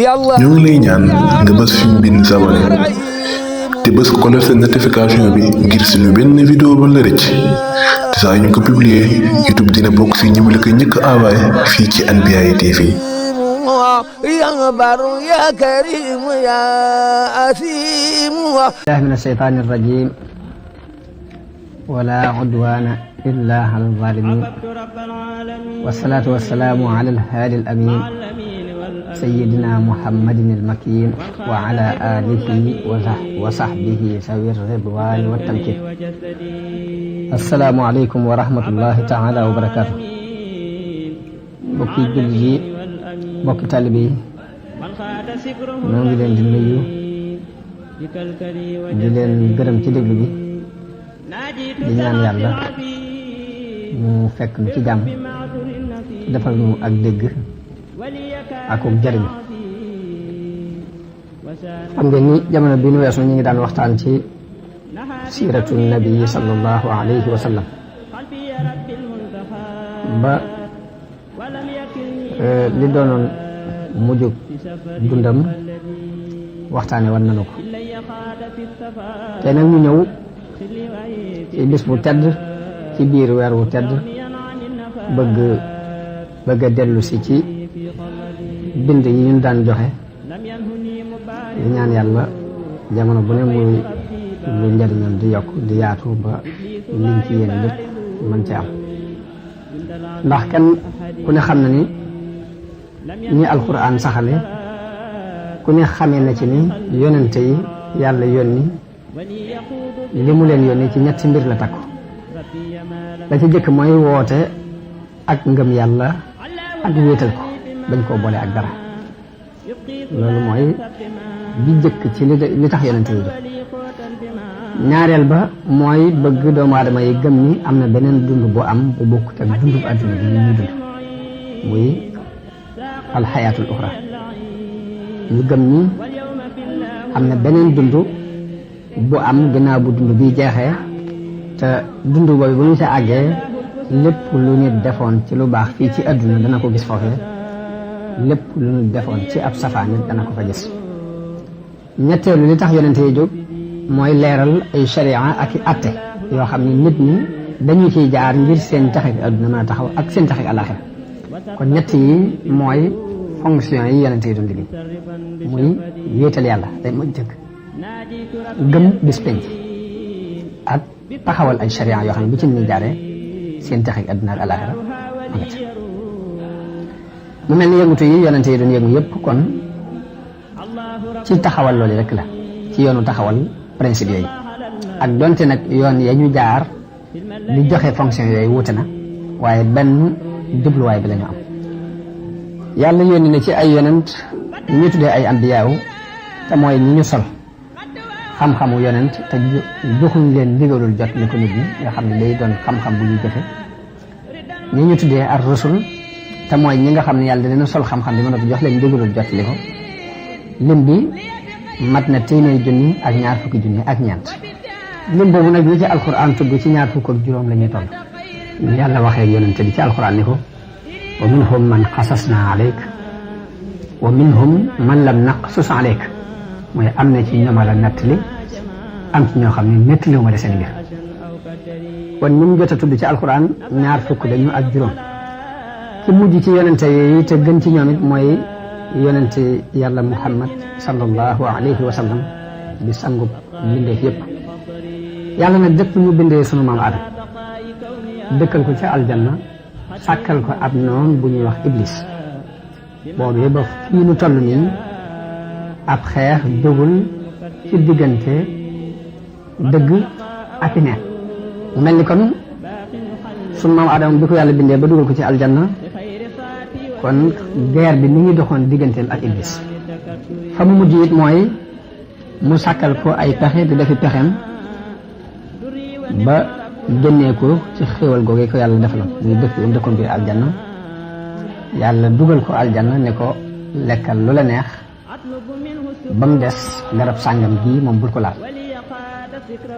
ñoo ngi lay ñaan nga bës fi mu bind s'abonné te bës ko def notification bi ngir suñu benn vidéo ba la rëcc te saa ñu ko publier YouTube dina bokk si ñi mu la ko njëkk envoyé fii ci Anbiyahi TV. يا بر يا كريم يا أثيم الله من الشيطان الرجيم ولا عدوان إلا على الظالمين والصلاة والسلام على الهادي الأمين سيدنا محمد المكين وعلى آله وصحبه ذوي الرضوان والتمكين. السلام عليكم ورحمة الله تعالى وبركاته. mbokki jullit yi mbokki taalibe yi ñoo ngi leen di nuyu di leen gërëm ci déglu bi di ñaan yàlla mu fekk nu ci jàmm defal nu ak dégg ak jariñ. xam ngeen ni jamono bi nu weesu ñu ngi daan waxtaan ci siiratu nabi sallallahu alayhi wa sallam ba li doonoon mujjug dundam waxtaane war nañu ko te nag ñu ñëw ci bis bu tedd ci biir weer wu tedd bëgg a dellu si ci bind yi ñu daan joxe di ñaan yàlla jamono bu ne muy lu njariñam di yokk di yaatu ba liñ ci yéene lépp mën ci am ndax kenn ku ne xam na ni ñi alquran saxale ku ne xamee na ci ni yonente yi yàlla yónni li mu leen yónni ci ñetti mbir la takku. la ci jëkk mooy woote ak ngëm yàlla ak wéetal ko bañ koo boole ak dara. loolu mooy bi jëkk ci li tax yonente yi jóg. ñaareel ba mooy bëgg doomu aadama yi gëm ni am na beneen dund bu am bu bokkut ak dundub adduna bi ñuy dund muy alxayaatul uxra. ñu gëm ni am na beneen dund bu am gannaaw bu dund bi jeexee te dund boobu bu ñu sa àggee lépp lu nit defoon ci lu baax fii ci adduna dana ko gis foofee lépp lu nit defoon ci ab safaan nit dana ko fa gis. ñetteelu li tax yonente yi jóg mooy leeral ay sharia ak i atte yoo xam ne nit ñi dañu ciy jaar ngir seen taxik adduna mën a taxaw ak seen taxik àllaaxira. kon ñett yi mooy fonction yi yonente yi doon liggéey muy wéetal yàlla day mooy jëkk gëm bis penc ak taxawal ay sharia yoo xam ne bu ci nit ñi jaaree seen taxik adduna ak àllaaxira ma nga ca. mu mel ni yëngutu yi yonente yi doon yëngu yëpp kon ci taxawal loolu rek la ci yoonu taxawal principe yooyu ak donte nag yoon ya ñu jaar di joxe fonction yooyu wuute na waaye benn jubluwaay bi la ñu am. yàlla yónni na ci ay yonent ñu tuddee ay ambiyaaw te mooy ñi ñu sol xam-xamu yonent te joxuñ leen ndigalul jot li ko nit ñi nga xam ne day doon xam-xam bu ñuy jëfe ñi ñu tuddee ar rusul te mooy ñi nga xam ne yàlla da leen sol xam-xam bi mën a jox leen ndigalul jot li ko lim bi mat na téeméeri junni ak ñaar fukki junni ak ñeent. lim boobu nag li ci alquran tudd ci ñaar fukk ak juróom la ñuy toll. yàlla waxee yonente bi ci alquran ni ko wa minhum man qasasna alayk wa minhum man lam naqsus alayk mooy am na ci ñoom la nettali am ci ñoo xam ne nettaliwu ma de seen mbir. kon ñi mu jot a tudd ci alquran ñaar fukk lañu ak juróom. ci mujj ci yonente yi te gën ci ñoom it mooy yonente yàlla muhammad sallallahu alayhi wa sallam di sangub mbindeef yépp. yàlla nag dëpp ñu bindee sunu maam Adam dëkkal ko ci aljanna sàkkal ko ab noon bu ñuy wax iblis. boobu ba fii nu toll nii ab xeex jógul ci diggante dëgg ak i neen. mu mel ni kon sunu maam Adam bi ko yàlla bindee ba dugal ko ci aljanna kon guerre bi ni ngi doxoon digganteel ak iblis. fa mu mujj it mooy mu sàkkal ko ay pexe di defi pexeem ba génnee ko ci xéwal googee ko yàlla defaloon muy dëkkoon biir aljanna. yàlla dugal ko aljanna ne ko lekkal lu la neex ba mu des garab sàngam gii moom bul ko laal.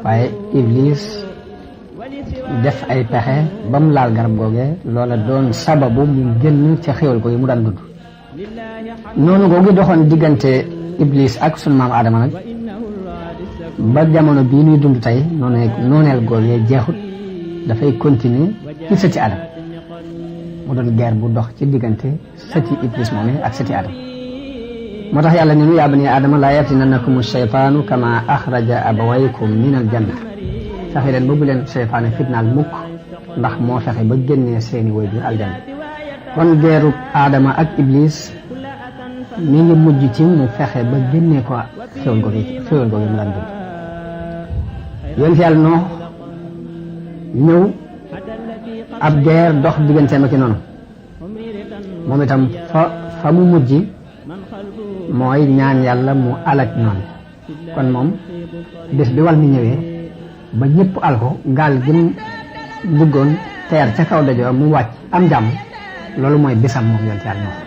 waaye iblis def ay pexe ba mu laal garab googee loola doon sababu mu génn ca xéwal ko yi mu daan dund. noonu googu doxoon diggante Iblis ak sunu maam Adama nag ba jamono bii nuy dund tey nooneel googee jeexut dafay continuer ci sëti Adama mu doon guerre bu dox ci diggante sëti Iblis moom ak sëti Adama moo tax yàlla ne nu yaa bani Adama laa yaftinannakumu shaytaanu kama axraja abawaykum min al janna fexe leen ba bu leen seytaane fitnaal mukk ndax moo fexe ba génnee seeni waajur aljanna kon geeru Adama ak Iblis mi ngi mujj ci mu fexe ba génnee ko xéwal googu mu daan dund yonent yàlla Noox ñëw ab geer dox digganteem ak noonu moom itam fa mu mujj mooy ñaan yàlla mu alak noonu kon moom bés bi wal mi ñëwee ba ñëpp al ko gaal gi mu duggoon teer ca kaw dajoo mu wàcc am jàmm loolu mooy bisam moom yonent yàlla Noox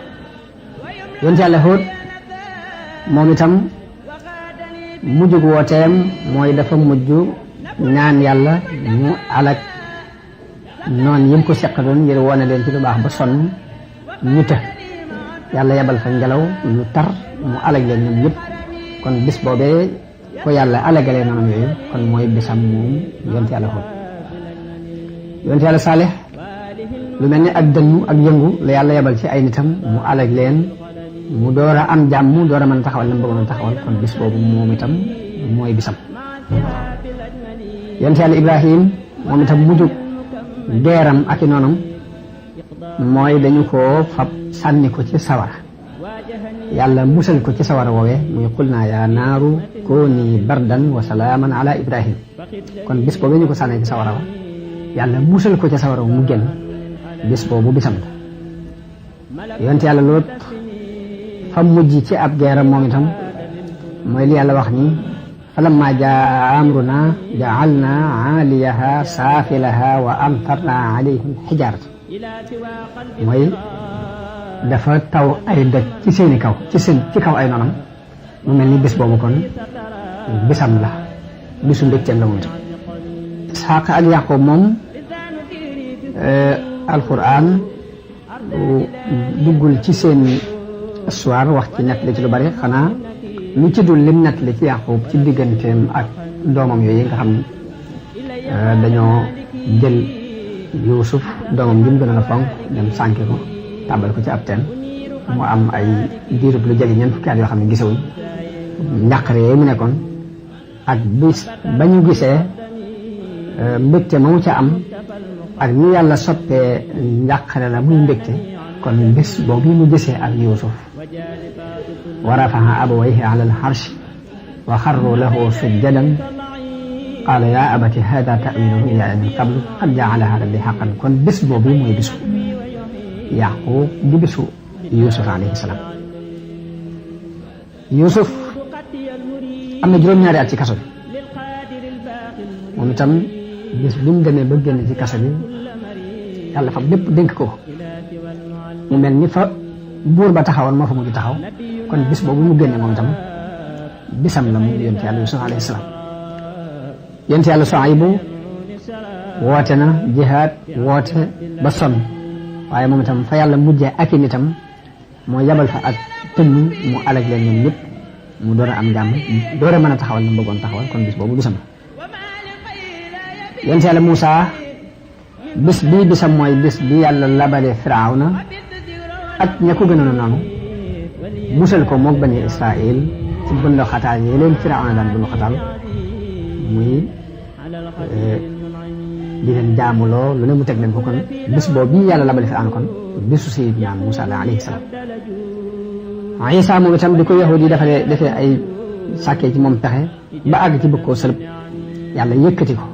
yonent yàlla Huud moom itam mujjug wooteem mooy dafa mujj ñaan yàlla mu alak noon yi mu ko seqaloon ngir wone leen ci lu baax ba sonn ñu të yàlla yebal fa ngelaw lu tar mu alag leen ñoom ñëpp kon bis boobee ko yàlla alagalee noonu yooyu kon mooy bisam moom yonent yàlla Huud yonent yàlla Saalix lu mel ni ak dënnu ak yëngu la yàlla yebal ci ay nitam mu alag leen mu door a am jàmm door a mën a taxawal la mu bëggoon a taxawal kon bis boobu moom itam mooy bisam yonent yàlla Ibrahim moom itam mujjug geeram ak i noonam mooy dañu ko fab sànni ko ci sawara yàlla musal ko ci sawara woowee muy qul naa yaa naaru kooni bardan wa salaaman ala Ibrahim kon bis boobu ñu ko sànni ci sawara wa yàlla musal ko ci sawara mu génn bis boobu bisam la yonent yàlla Loot fa mujj ci ab geeram moom itam mooy li yàlla wax ni falamma jaa amruna ja'alna aaliyaha saafilaha wa amtarna alayhim xijaarata mooy dafa taw ay doj ci seeni kaw ci kaw ay noonam mu mel ni bés boobu kon bisam la bisu mbégteem la moom itam Isxaaq ak Yaqub moom alquran duggul ci seen histoire wax ci nett li ci lu bari xanaa lu ci dul lim nett li ci Yaqub ci digganteem ak doomam yooyu nga xam ne dañoo jël Yuusuf doomam ji mu gën a fonk dem sànki ko tàbbal ko ci ab teen mu am ay diirub lu jege ñeent fukki at yoo xam ne gisewuñ njàqare yooyu mu nekkoon ak bis ba ñu gisee mbégte ma mu ca am ak ni yàlla soppee njàqare la muy mbégte kon bés boobu mu gisee ak Yuusuf wa rafa'a abawayhi ala al-arsh wa xarru lahu sujjadan qaala yaa abati haadaa ta'wiilu ru'yaaya min qablu qad ja'alahaa rabbii haqqan kon bés boobu mooy bisu Yaaqub di bisu Yuusuf alayhi salaam Yuusuf am na juróom-ñaari at ci kaso bi moom itam bés bi mu demee ba génn ci kaso bi yàlla fa lépp dénk ko mu mel ni fa buur ba taxawoon moo fa mujj taxaw kon bis boobu mu génne moom itam bisam la mu yonent yàlla Yuusuf alayhi salaam yonent yàlla Suaybu woote na jihaad woote ba sonn waaye moom itam fa yàlla mujjee ak i nitam moo yabal fa ak tënn mu alag leen ñoom ñëpp mu door a am jàmm door a mën a taxawal na mu bëggoon taxawal kon bis boobu bisam la yonent yàlla Muusaa bis bii bisam mooy bis bi yàlla labale Firawna ak ña ko gënoon a noonu musal ko moog bani Israël ci bundu xataal yi leen Firawna daan bundu xataal muy di leen jaamuloo lu ne mu teg leen ko kon bis boobu bii yàlla labale Firawna kon bisu Sayyidina Muusaa la alayhi salaam Iisaa moom itam di ko yahudi yi defee ay sàkkee ci moom pexe ba àgg ci bëgg koo sëlëb yàlla yëkkati ko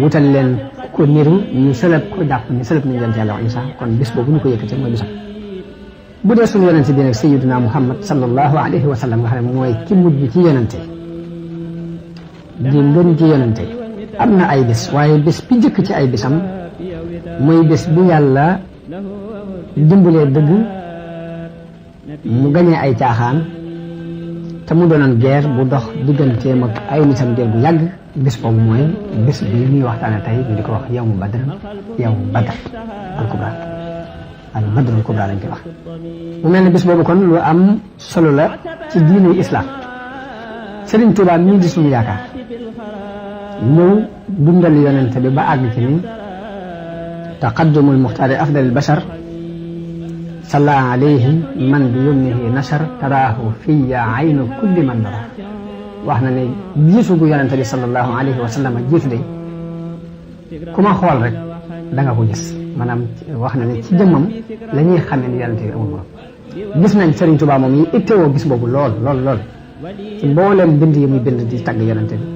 wutal leen ko niru ñu sëlëb ko jàpp ni sëlëb nañu yonent yàlla Iisaa kon bis boobu ñu ko yëkkati mooy bisam bu dee suñu yonente bi nag Sayyidina Muhammad sallallahu alayhi wa sallam nga xam ne mooy ki mujj ci yonente di ngën ci yonente am na ay bis waaye bis bi njëkk ci ay bisam mooy bis bi yàlla dimbalee dëgg mu gañee ay caaxaan te mu doonoon guerre bu dox digganteem ak ay nitam guerre bu yàgg bis boobu mooy bis bi ñuy waxtaane tey ñu di ko wax yawmu badr al kubra al badrul kubra lañ koy wax. mu mel ne bis boobu kon lu am solo la ci diine islam. Sëriñ Tuubaa mii di suñu yaakaar ñëw dundal yonente bi ba àgg ci ni taqaddumul muxtaari afdalil bashar salla alayhi man bi yumnihi nashar taraahu fiya aynu kulli man dara. wax na ne jiitu gu yonente bi sallallahu alayhi wa sallam jiitu de ku ma xool rek da nga ko gis. maanaam wax na ne ci jëmmam la ñuy xamee ni yonente bi amul morom. gis nañ Sëriñ Tuubaa moom yi ittewoo bis boobu lool ci mbooleem bind yi muy bind di tagg yonente bi.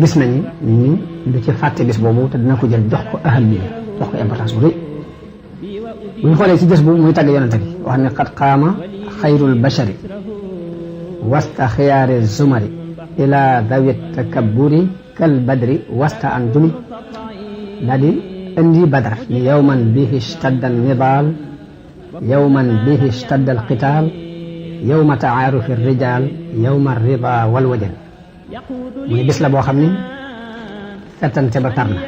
gis nañu ni du ci fàtte bis boobu te dina ko jël jox ko ahamiya jox ko importance bu rëy. bu ñu xoolee ci gis bu muy tagg yonente bi wax ne qad qaama xayrul bashari wasta xiyaari zumari ila dawi takabburi kal badri wasta an jumi daal di indi badar ni yawman bihi ishtadda nidaal yawman bihi ishtadda alqitaal yawma taarufi rijaal yawma rida wal wajal. mu ne bis la boo xam ni fettante ba tar na.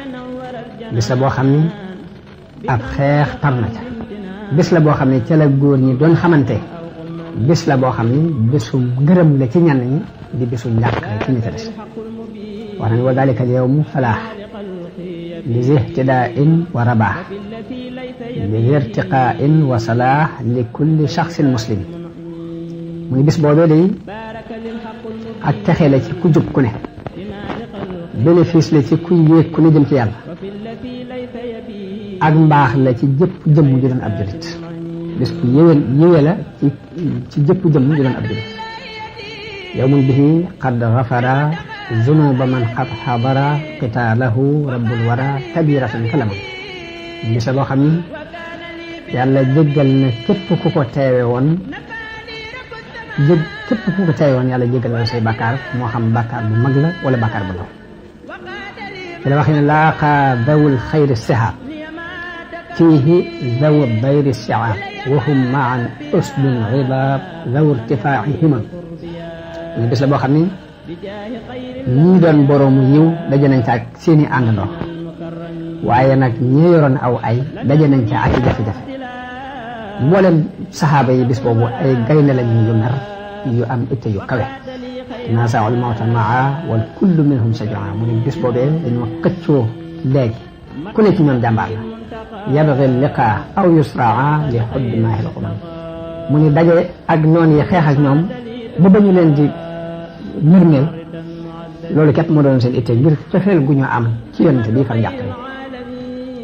bis la boo xam ni ab xeex tar na ca. bis la boo xam ni ca la góor ñi doon xamante. bis la boo xam ni bisu ngërëm la ci ñenn ñi di bisu njàqare ci ñi ca des. wax nañ wa dalika al yawmu falaax li ihtidaa'in wa rabaax li irtiqaa'in wa salaax li kulli shaxsin muslim. mu ne bis boobee day ak texe la ci ku jub ku ne, bénéfice la ci ku yéeg ku ne jëm ci yàlla, ak mbaax la ci jëpp jëmm ju doon ab julit. bis bu yéwee la ci jëpp jëmm ju doon ab julit. yawmun bihi qad ghafara zunuba man qad hadara qitaalahu rabbul wara kabiratan kalama. bis boo xam ni yàlla jéggal na képp ku ko teewe woon képp ku ko teewe woon yàlla jéggal na say bàkkaar moo xam bàkkaar bu mag la wala bàkkaar bu ndaw. ci la wax ne laaqa dawul xayri sihaab fiihi dawu dayri siaab wa hum maan usdun ridaab dawu irtifaaci himam. ne bis la boo xam ni ñii doon boroomu yiw daje nañ ca ak seeni àndandoo, waaye nag ñi yoroon aw ay daje nañ ca ak i jafe-jafe. mboolem saxaaba yi bis boobu ay gaynde lañu yu mer yu am itte yu kawe. nasaul mawta maa wal kullu minhum sajaa. mu ne bis boobee dañoo xëccoo léegi ku ne ci ñoom jàmbaar la. yabgi liqaa aw yusraa li xudd maahil xumam. mu ne daje ak noon yi xeex ak ñoom ba ba ñu leen di nërmeel loolu képp moo doon seen itte ngir cofeel gu ñu am ci yonent bi far njàq yi.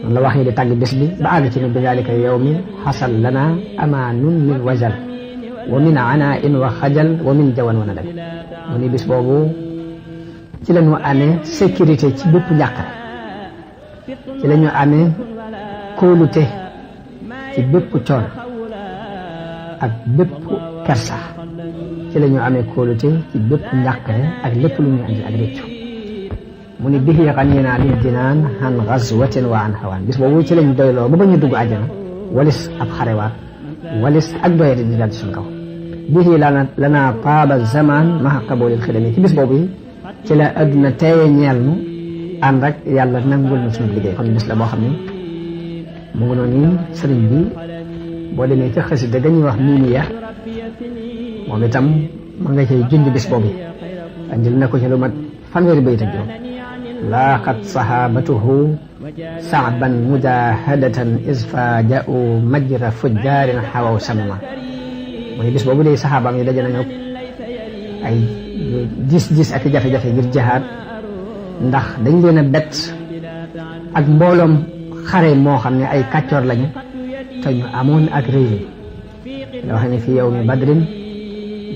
noonu la wax yi di tàgg bis bi ba àgg ci ne bi daalika yawmi xasal lana amaanun min wajal wa min anaain wa xajal wa min jawan wa nadal. mu ni bis boobu ci la ñu amee sécurité ci bépp njàqare, ci la ñu amee kóolute ci bépp coono ak bépp kersa, ci la ñu amee kóolute ci bépp njàqare ak lépp lu ñu andi ak réccu. mu ni bihi xaniina lil jinaan an gazwatin wa an hawaan. bis boobu ci lañ doyloo ba ñu dugg àjjana walis ab xarewaat walis ak doye di dal ci suñ kaw. bihi lana taaba zaman maha qaboolil xidami. ci bis boobu ci la adduna teewe ñeel nu ànd ak yàlla nangul na suñu liggéey. kon bis la boo xam ne mu ngi noonu sëriñ bi boo demee ca xasida ga ñuy wax miimiya moom itam ma nga cay junj bis boobu andil na ko ci lu mat fanweeri bayit ak juróom. laaqat sahabatuhu saaban mujahadatan is faaja'u majra fujjaarin xawaw samama. mooy bis boobu day saxaabaam yi daje nañu ay gis-gis ak jafe-jafe ngir jihaad, ndax dañ leen a bett ak mbooloom xare moo xam ne ay kàccoor lañu te ñu amoon ak rëy la wax ne fi yawmi badrin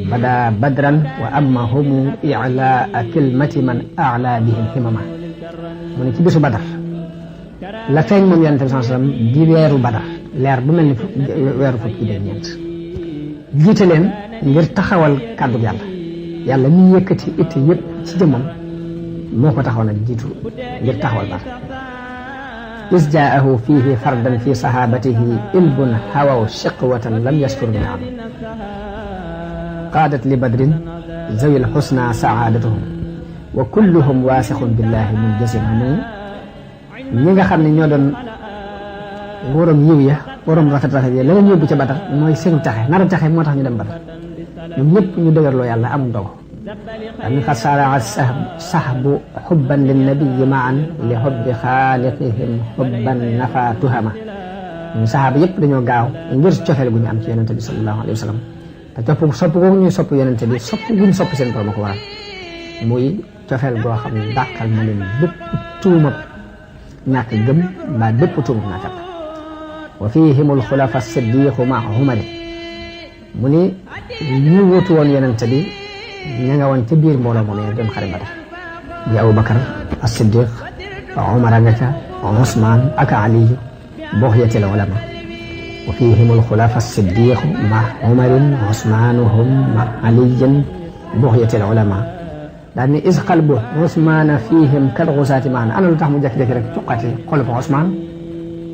bada badran wa ammahumu i'laa kilmati man a'laa bihim himama. mu ne ci bisu badar la feeñ moom yonent bi sallallahu alayhi wasallam di weeru badar leer bu mel ni weeru fukki ak ñeent jiite leen ngir taxawal kàddu yàlla mi yëkkati itte yëpp ci jëmmam moo ko taxawal ak jiitu ngir taxawal badar. is jaahu fiihi fardan fi sahabatihi ilbun hawaw shiqwatan lam yaskur min am. qaadat li badrin zawil xusna saadatuhum wa kulluhum waasixun billahi munjazim. ñi nga xam ne ñoo doon nguuram yiw ya borom rafet-rafet yi la leen yóbbu ca Badar mooy seenu taxe nar a taxe moo tax ñu dem Badar ñoom ñëpp ñu dëgërloo yàlla amul dogo dañu xat saara sahbu xubban linnabiyi maan li xubbi xaaliqihim xubban nafa tuhama ñu saxaaba yëpp dañoo gaaw ngir cofeel gu ñu am ci yonente bi sallallahu alayhi wa sallam te sopp googu ñuy sopp yonente bi sopp guñ sopp seen borom a ko waral muy cofeel goo xam ne dàqal na leen bépp tuumab ñàkk gëm mbaa bépp tuumab naafeq wa fihim alxulafa siddiqu ma humari mu ni ñu wóotu woon yonente bi ña nga woon ca biir mbooloo moom doon xare Badar di Abubakar as-Siddiq Umar nga ca Usmaan ak Aliyu bughyatil ulama wa fihim alxulafa as-Siddiq ma Umarin Usmaanuhum ma Aliyin bughyatil ulama daal ni is qalbu Usmaana fihim kal gusaati maan ana lu tax mu jékki-jékki rek cuqati xolub Usmaan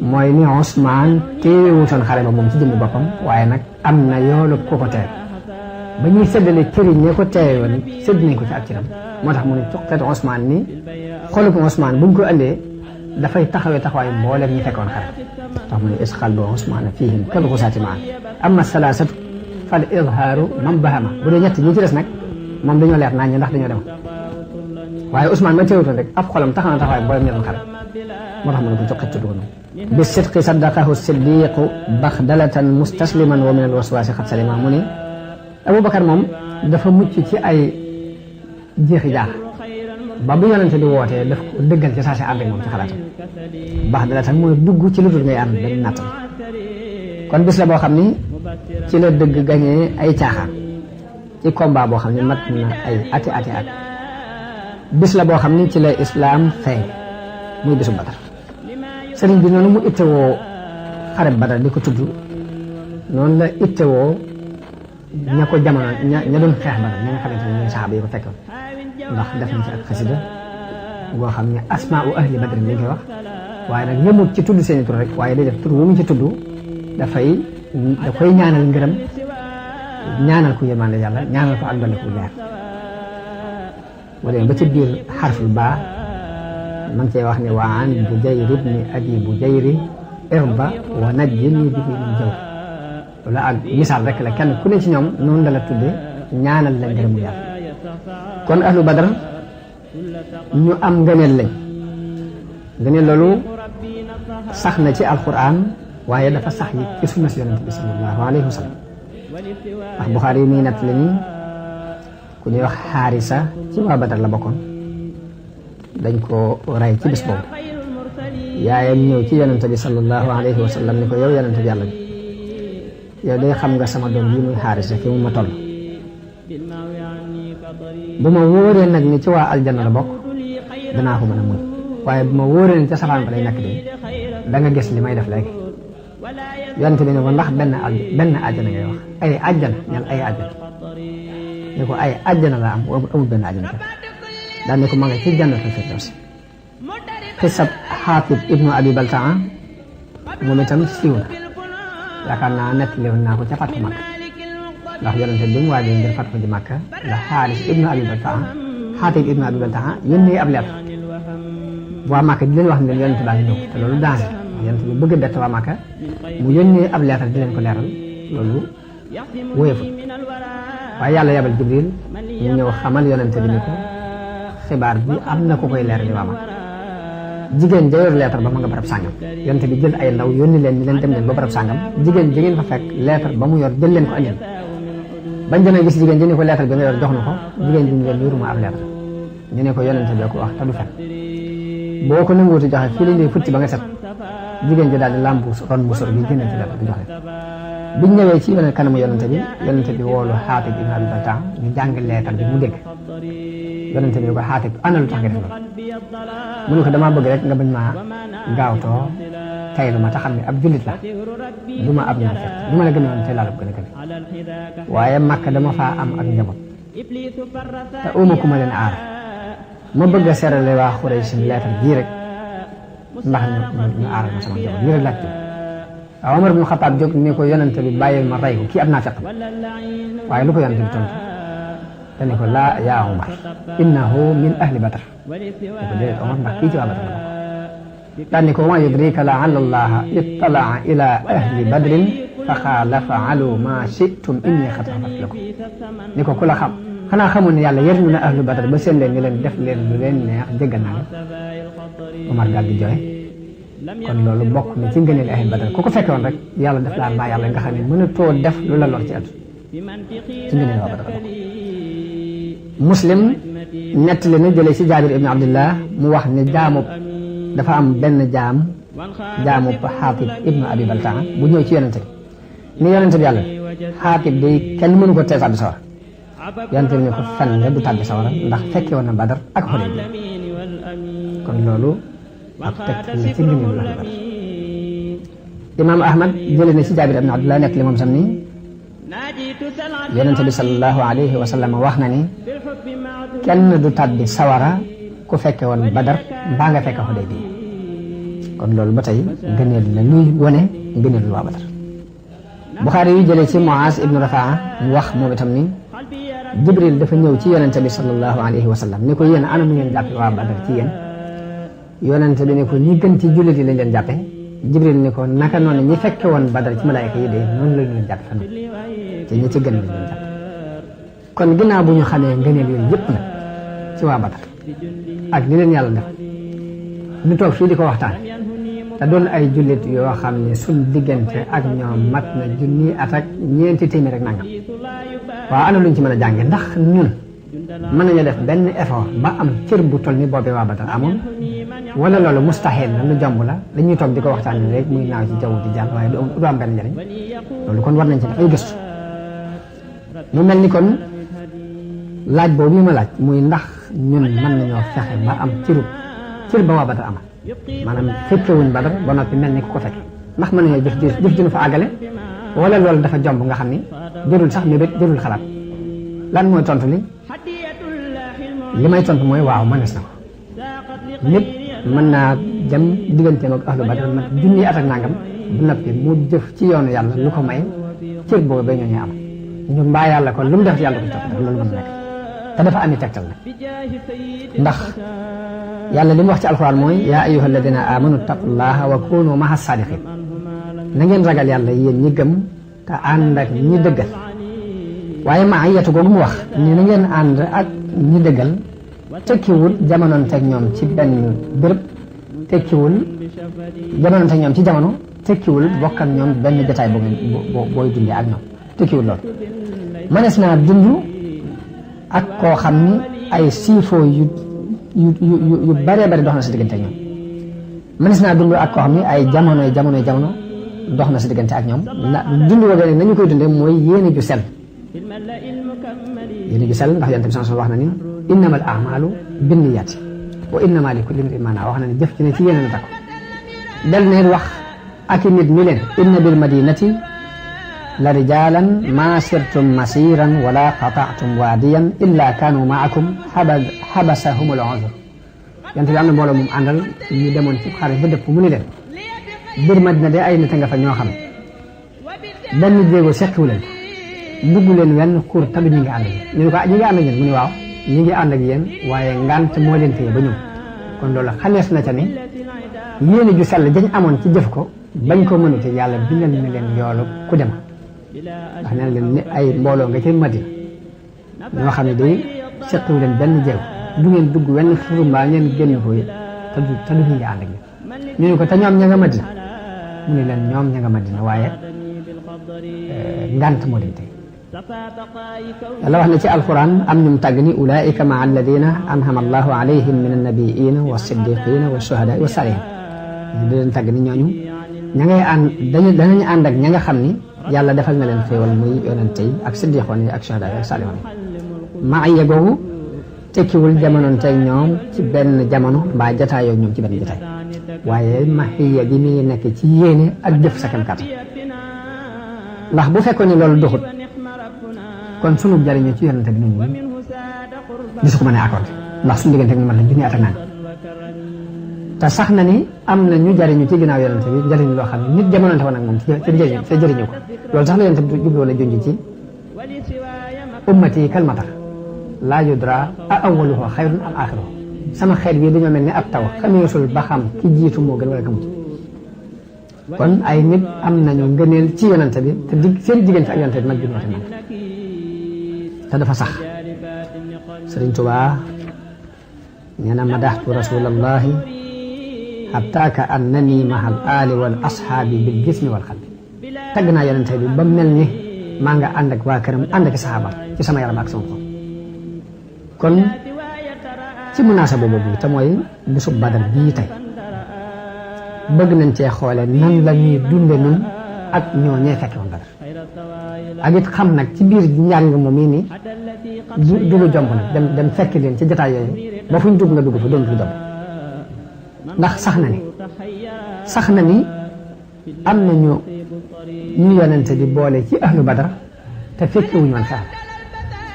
mooy ni Usmaan téewutoon xare ba moom ci jëmmi boppam waaye nag am na yoolu ku ko teew ba ñuy séddale këriñ ñe ko teewoon sédd nañ ko ci ak ciram moo tax mu ne cuqati Usmaan ni xolub Usmaan buñ ko andee dafay taxawee taxawaayu mbooleem ñi fekkoon xare tax mu ne is qalbu Usmaana fihim kal gusaati maan amma salaasatu fal izhaaru man bahama bu dee ñett ñi ci des nag moom dañoo leer nañ ndax dañoo dem waaye Ousmane ma teewutoon rek ab xolam taxaw na taxawaay mboolem ñoroon xare moo tax mu ne ko joxe tudd ko noonu bi sidqi saddaqahu siddiqu baxdalatan mustasliman wa min alwaswaasi xat salima mu ne Aboubacar moom dafa mucc ci ay jeexi jaax ba bu yonente di wootee daf ko dëggal ci saa si ànd ak moom ci xalaatam baxdalatan mooy dugg ci lu dul ngay ànd dañ nattal kon bis la boo xam ni ci la dëgg gañee ay caaxaan ci combat boo xam ne mat na ay ati at bis la boo xam ni ci la islaam feeñ muy bisu Badar sëriñ bi noonu mu ittewoo xare Badar di ko tudd noonu la ittewoo ña ko jamono ña doon xeex Badar ña nga xamante ne ñooy saxaaba yi ko fekkoon ndax def na ci ak xasida goo xam ne asmaa'u ahli Badr lañ koy wax waaye nag yëmut ci tudd seeni tur rek waaye day def tur wu mu ci tudd da koy ñaanal ngërëm ñaanal ko yërmande yàlla ñaanal ko ak dolli ko leer wala ba ci biir xarful baa ma ngi cee wax ne wa an Bujayr ibni abi Bujayr irba wa najjini bihi min jawr loolu ak misaal rek la kenn ku ne ci ñoom noonu la la tudde ñaanal la ngërëmu yàlla kon ahlu Badar ñu am ngëneel lañ ngëneel loolu sax na ci alquran waaye dafa sax yi ci sunna si yonente bi sallallahu alayhi wa sallam ndax Buxaari yi muy natt la ni ku ñuy wax Xaarisa ci waa Badar la bokkoon dañ ko rey ci bis boobu yaayam ñëw ci yonente bi sallallahu alayhi wa sallam ni ko yow yonente bi yàlla bi yow day xam nga sama doom yi muy Xaarisa fi mu ma toll bu ma wóoree nag ni ci waa aljanna la bokk danaa ko mën a muñ waaye bu ma wóoree ni ca safaan ba lay nekk de da nga gis li may def léegi yonente bi ne ko ndax benn àjjana ngay wax ay àjjana ñan ay àjjana ne ko ay àjjana la am amul benn àjjana kat daal ne ko ma nga ci jannatul firdaws xisab Xaatib ibnu Abi Baltaa moom itam siiw na yaakaar naa nettali woon naa ko ca Fathu Makka ndax yonente bi mu waajee ngir Fathu ji Makka la Xaaris ibnu Abi Baltaa Xaatib ibnu Abi Baltaa yónnee ab lettre waa Makka di leen wax ne leen yonente baa ngi ñëw te loolu danger yonente bi bëgg a bett waa Makka mu yónnee ab leetar di leen ko leeral loolu wóoyefut waaye yàlla yabal Jibril ñu ñëw xamal yonente bi ni ko xibaar bi am na ko koy leeral waa Makka jigéen ja yor leetar ba ma nga barab sàngam yonente bi jël ay ndaw yónni leen ñu leen dem leen ba barab sàngam jigéen ji ngeen fa fekk leetar ba mu yor jël leen ko andil bañ demee gis jigéen ji ni ko leetar bi nga yor jox na ko jigéen ji ñu leen yoruma ab leetar ñu ne ko yonente bi ko wax te du fen boo ko nanguuti joxe fii lañ lay futti ba nga set jigéen ji daal di làmbu ron bu sor bi génne ci leetar bi joxe biñ ñëwee ci kanamu yonente bi woolu Xaatib ibn Abi Baltaa ñu jàng leetar bi mu dégg yonente bi ko Xaatib ana lu tax nga def loolu mu ne ko damaa bëgg rek nga bañ maa gaawtoo taylu ma te xam ne ab jullit la du ma ab naa fekk du ma la gën a woon tey laa la gën a gën waaye Makka dama faa am ak njaboot te uma ku ma leen aar ma bëgg a serale waa Xuraysh leetar bii rek ndax ñu aaral ma sama njaboot lii rek laaj waaw Omar ibn Xattaab jóg ni ko yonente bi bàyyil ma rey ko kii ab naa fekk waaye lu ko yonente bi tontu te ne ko laa yaa Omar innahu min ahli Badr ne ko déedéet Omar ndax kii ci waa Badr la bokk daan ni ko wa yudrika la'alla allaha ittala'a ila ahli badrin fa qaala fa'alu ma shi'tum inni qad ghafartu lakum ni ko ku la xam xanaa xamul ne yàlla yërëm na ahlu badar ba seen leen ni leen def leen lu leen neex jéggal naa leen Omar daal di jooy kon loolu bokk na ci ngëneel ahlu badar ku ko fekke woon rek yàlla def laa mbaa yàlla nga xam ne mënatoo def lu la lor ci at ci ngëneel waa badar Muslim nettali na jëlee ci Jaabir ibn Abdullah mu wax ne dafa am benn jaamu Xaatib ibnu Abi Baltaa bu ñëw ci yonente bi ni yonente bi yàlla Xaatib day kenn mënu ko tee tàbbi sawara yonente bi ne ko fen nga du tàbbi sawara ndax fekke woon na Badar ak Xudaybiya kon loolu ak teg la ci ngëneelu ahlu Badar Imaam Ahmad jëlee na ci Jaabir ibn Abdullah nekk li moom sam ni yonente bi sallallahu alayhi wa sallam wax na ni kenn du tàbbi sawara ku fekke woon Badar mbaa nga fekke Xudaybiya kon loolu ba tey ngëneel la luy wone ngëneel waa Badar Buxaari yu jëlee ci Muaaz ibnu Rafaa mu wax moom itam ni Jibril dafa ñëw ci yonente bi sallallahu alayhi wa sallam ni ko yéen ana nu ngeen jàppe waa Badar ci yéen yonente bi ni ko ñi gën ci jullit yi lañ leen jàppe Jibril ni ko naka noonu ñi fekke woon Badar ci malaayka yi de noonu lañ leen jàppe fan te ñi ci gën lañ leen jàppe kon ginnaaw bu ñu xamee ngëneel yooyu yëpp nag ci waa Badar ak li leen yàlla def ñu toog fii di ko waxtaan te doon ay jullit yoo xam ne suñ diggante ak ñoom mat na junni at ak ñeenti téeméer rek nangam waaw ana luñ ci mën a jànge ndax ñun mën nañu def benn effort ba am cër bu toll ni boobee waa Badar amoon wala loolu mustaxil la lu jomb la dañuy toog di ko waxtaan rek muy naaw ci jaww di jàll waaye du am benn njëriñ loolu kon war nañ ci def ay gëstu mu mel ni kon laaj boobu ma laaj muy ndax ñun mën nañoo fexe ba am cër ba waa Badar amal maanaam fekkewuñ Badar ba noppi mel ni ku ko fekke ndax mën nañoo jëf dina fa àggale wala loolu dafa jomb nga xam ni jërul sax mébét jërul xalaat lan mooy tontu li may tontu mooy waaw mënees na ko nit mën naa jëm digganteem ak ahlu Badar mat junni at ak nangam bu noppi mu jëf ci yoonu yàlla lu ko may cër boobu ba ñooñu am ñu mbaa yàlla kon lu mu def ci yàlla ko ci topp loolu mën na nekk te dafa ami tegtal nag ndax yàlla li mu wax ci alxuraan mooy yaa ayyuha alladina amanu taqullaha wa kunu maha sadiqin na ngeen ragal yàlla yéen ñi gëm te ànd ak ñi dëggal waaye ma ayatu googu mu wax ni na ngeen ànd ak ñi dëggal tekkiwul jamonoonteeg ñoom ci benn béréb tekkiwul jamonoonteeg ñoom ci jamono tekkiwul bokk ak ñoom benn jotaay booy dundee ak ñoom tekkiwul loolu mënees naa dund ak koo xam ni ay siifoo yu baree bari dox na si diggante ak ñoom mënees naa dund ak koo xam ni ay jamono dox na si diggante ak ñoom dund boobu nag nañu koy dundee mooy yéene ju sell ndax yonent bi sallallahu alayhi wa sallam wax na ni innamal a'maalu binniyaati wa innamaa likulli imri'in maa nawaa wax na ni jëf ci ne ci yéene la takku del neen wax ak i nit mi leen inna bil madinati la rijaalan maa sirtum masiran wala qata'tum waadiyan illa kaanu maakum xabasahumul uzr yonent bi am na mbooloo moom àndal ñu demoon ci xare ba dëpp mu ni leen biir Madina de ay nit a nga fa ñoo xam benn jéego seqiwu leen dugg leen wenn xur tamit ñi ngi ànd ak ñu ne ko ñi ngi ànd ak yéen mu ni waaw ñi ngi ànd ak yéen waaye ngant moo leen téye ba ñëw kon loolu xamees na ca ni yéene ju sell dañ amoon ci jëf ko bañ ko mënute yàlla bindal na leen yoolu ku dem ndax nee na leen ni ay mbooloo nga ci Madina ñoo xam ne day seqiwu leen benn jéego du ngeen dugg wenn xuru mbaa ngeen génn ko te du ñu ngi ànd ak ñu ne ko te ñoom ña nga Madina mu ne leen ñoom ña nga Madina waaye ngant moo leen tey yàlla wax na ci alquran am ñum tàgg ni ulaika maa alladina anhama allahu alayhim min annabiina wa siddiqina wa shuhada wa salihin di leen tàgg ni ñooñu ña ngay ànd danañu ànd ak ña nga xam ni yàlla defal na leen xéewal muy yonente yi ak siddiqoon yi ak shuhada yi ak salihoon yi maaya googu tekkiwul jamonoonteeg ñoom ci benn jamono mbaa jataayoo ñoom ci benn jataay waaye mahiya bi muy nekk ci yéene ak jëf sa kem kàttan ndax bu fekkoon ne loolu doxut kon sunu jariñoo ci yonente bi ñun gisu ko mën a accordé ndax suñu diggante ñu mën la junni at ak naan te sax na ni am na ñu jariñu ci ginnaaw yonente bi jariñu loo xam ne nit jamononte woon ak moom ci jëriñu ko loolu sax la yonente bi jubloo la junj ci ummati kalmatar laa yudra a awaluhu xayrun am axiruhu sama xeet bi dañoo mel ni ab taw xameesul ba xam ki jiitu moo gën wala ka mujj kon ay nit am nañu ngëneel ci yonante bi te seen diggante ak yonante bi nag junnoote nag te dafa sax Sëriñ Tuubaa nee na madaxtu rasulallahi hatta ka annani mahal aali wal ashaabi bil jismi wal xalbi tagg naa yonante bi ba mel ni maa nga ànd ak waa këram ànd ak saxaabam ci sama yaram ak sama xol kon ci munaasaba boobu te mooy bisub Badar bii tey bëgg nañ cee xoole nan la ñuy dunde nun ak ñoo ñee fekke woon Badar ak it xam nag ci biir njàng moom yi ni du lu jomb nag dem fekk leen ci jotaay yooyu ba fu ñu dugg nga dugg fa doon lu jomb ndax sax na ni am nañu ñu yonente di boole ci ahlu Badar te fekkewuñu woon xeex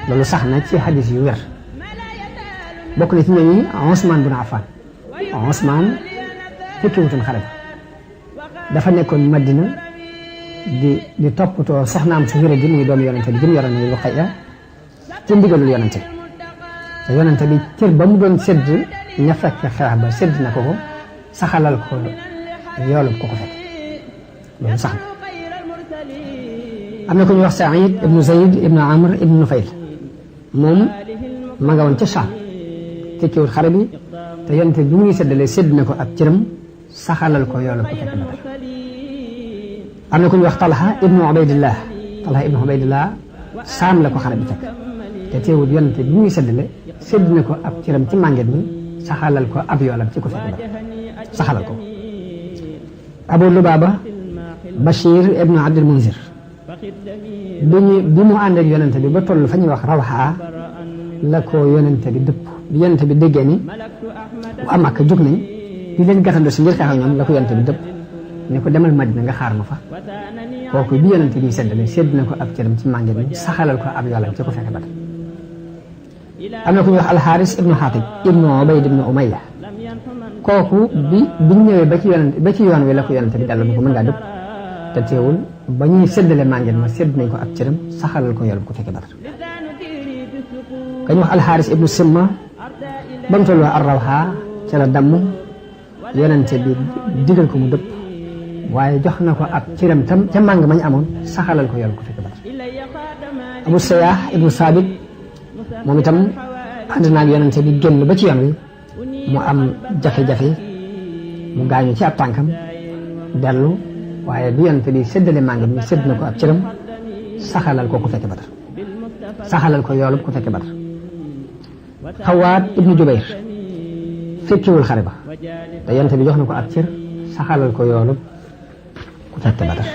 loolu sax na ci hadis yu wér bokk na ci ñooñu Usmaan bun Affaan Usmaan fekkewutoon xare dafa nekkoon Madina di toppatoo soxnaam su wéré ji muy doomu yonente bi jëm yoroon na Ruqayya ci ndigalul yonente bi te yonente bi cër ba mu doon sédd ña fekk xeex ba sédd na ko saxalal ko yoolub ko fekk loolu sax na am na ku ñuy wax Saïd ibnu Zayd ibnu Amr ibnu Nufayl moom ma nga woon ca Saam tekkiwut xare bi te yonente bi muy séddale sédd na ko ab cëram saxalal ko yoolub ko fekk Badar am na ku ñuy wax Talha ibnu Ubaydillah Saam la ko xare bi fekk te teewut yonente bi muy séddale sédd na ko ab cëram ci mànget mi saxalal ko ab yoolam ci ko fekk Badar saxalal ko Abu Lubaaba Bashir ibnu Abdul Munzir bi mu ànd ak yonente bi ba toll fa ñuy wax Rawha la ko yonente bi dëpp bi yonente bi déggee ni waa Makka jóg nañ di leen gàttandu si ngir xeex ak ñoom la ko yonente bi dëpp ne ko demal Madina nga xaar ma fa kooku bi yonente bi séddale sédd na ko ab cëram ci mànget mi saxalal ko ab yoolam ci ko fekk Badar am na ku ñuy wax Alxaaris ibnu Xaatib ibnu Ubayd ibnu Umayya kooku biñ ñëwee ba ci yoon wi la ko yonente bi dellu ko mën ngaa dëpp te teewul ba ñuy séddale mànget ma sédd nañ ko ab cëram saxalal ko yoolub ko fekke Badar ka ñu wax Alxaaris ibnu Simma ba mu tolloo Ar-Rawha ca la damm yonente bi digal ko mu dëpp waaye jox na ko ab cëram tam ca màng mañ amoon saxalal ko yoolub ko fekke Badar Abu Sayyah ibnu Saabit moom itam ànd naag yonente bi génn ba ci yoon wi mu am jafe-jafe mu gaañu ci ab tànkam dellu waaye bi yonente bi séddale màngam mi sédd na ko ab cëram saxalal ko ku fekke Badar saxalal ko yoolub ku fekke Badar Xawaat ibnu Jubayr fekkewul xare ba te yonente bi jox na ko ab cër saxalal ko yoolub ku fekke Badar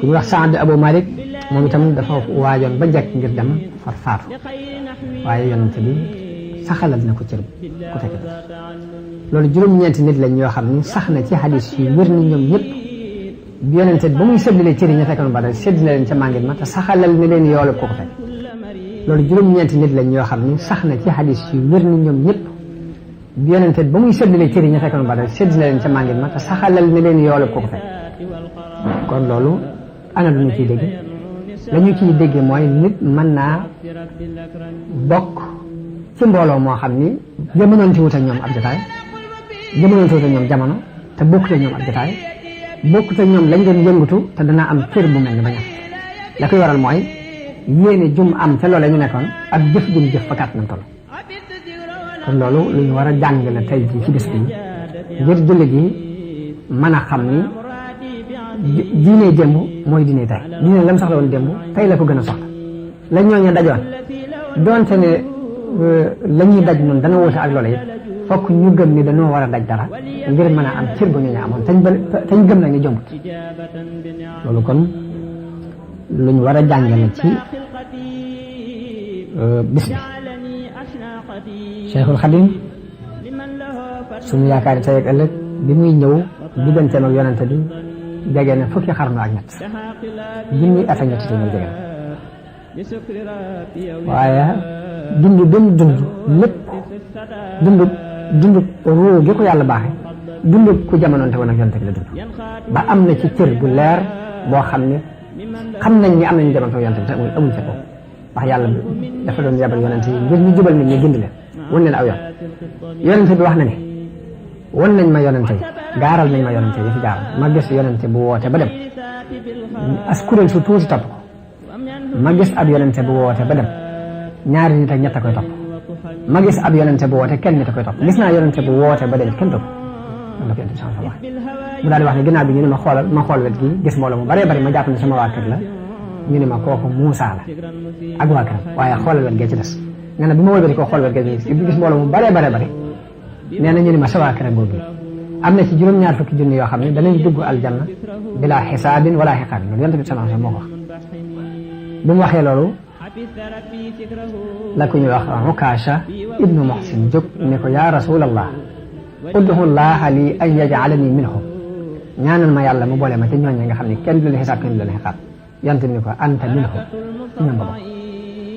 ku ñu wax Saad Abu Malik moom itam dafa waajoon ba jekk ngir dem far faatu waaye yonente bi saxalal na ko cër ku fekke Badar loolu juróom-ñeenti nit lañ yoo xam ni sax na ci hadis yu wér ni ñoom ñëpp bi yonente bi ba muy séddale cër yi ña fekkoon Badar sédd na leen ca màngit ma te saxalal na leen yoolub ko fekk loolu juróom-ñeenti nit lañ yoo xam ni sax na ci hadis yu wér ni ñoom ñëpp bi yonente bi ba muy séddale cër yi ña fekkoon Badar sédd na leen ca màngit ma te saxalal na leen yoolub ko fekk kon loolu ana lu ñu ciy dégg la ñu ciy dégg mooy nit mën naa bokk ci mbooloo moo xam ni jamonoonte wut ak ñoom ab jotaay jamonoonte wut ak ñoom jamono te bokkut ak ñoom ab jotaay bokkut ak ñoom lañ doon yëngatu te dana am cër bu mel ni ba ñam la koy waral mooy yéene jum am ca loola ñu nekkoon ak jëf jum jëf fa kàtt nañ toll kon loolu lu ñu war a jàng la tey jii ci bis bi ngir jullit yi mën a xam ni diine démb mooy diine tey diine lam soxla woon démb tey la ko gën a soxla la ñooñu dajoon doonte ne la ñuy daj noonu dana wute ak loola it fokk ñu gëm ni dañoo war a daj dara ngir mën a am cër bu ñooñu amoon tañ gëm na ni jombut loolu kon lu ñu war a jàngale ci bis bi Cheikhul Khadim suñu yaakaari tey ak ëllëg bi muy ñëw digganteem ak yonente bi jege na fukki xarnu ak ñett junni at ak ñett téeméer jege na waaye dund benn dund lépp dund ruu gi ko yàlla baaxe dund ku jamonoonte woon ak yonente bi la dund ba am na ci cër bu leer boo xam ne xam nañ ni am nañu jamonoonte yonente bi te amuñ ca ko ndax yàlla dafa doon yabal yonente yi ngir ñu jubal nit ñi gindi leen wan ne la aw yoon yonente bi wax na ne wan nañ ma yonente yi gaaral nañ ma yonente yi fi jaar ma gis yonente bu woote ba dem as kuréel su tuuti topp ko ma gis ab yonente bu woote ba dem ñaari nit ak ñett a koy topp ma gis ab yonente bu woote kenn nit a koy topp gis naa yonente bu woote ba dem kenn topp loolu la ko yonente bi sama wax mu daal di wax ne ginnaaw bi ñu ne ma xool wet gi gis mbooloo mu baree bari ma jàpp ne sama waa kër la ñu ne ma kooku Muusa la ak waa këram waaye xoolal wet gee ci des nee na bi ma wëlbati koo xool wet gee ci gis mbooloo mu baree baree bari nee na ñu ne ma sa waa kër boobu am na ci juróom-ñaar fukki junni yoo xam ne danañ dugg aljanna bilaa xisaabin wala xiqaabin loolu yonente bi sallallahu alayhi wasallam moo ko wax bi mu waxee loolu la ku ñuy wax Ukaasha ibnu Muhsin jóg ne ko yaa rasulallah ud'u llaha li an yaj'alani minhum ñaanal ma yàlla mu boole ma ci ñooñu nga xam ne kenn du leen xisaab kenn du leen xiqaab yonente bi ne ko anta minhum ci ñoom ba bokk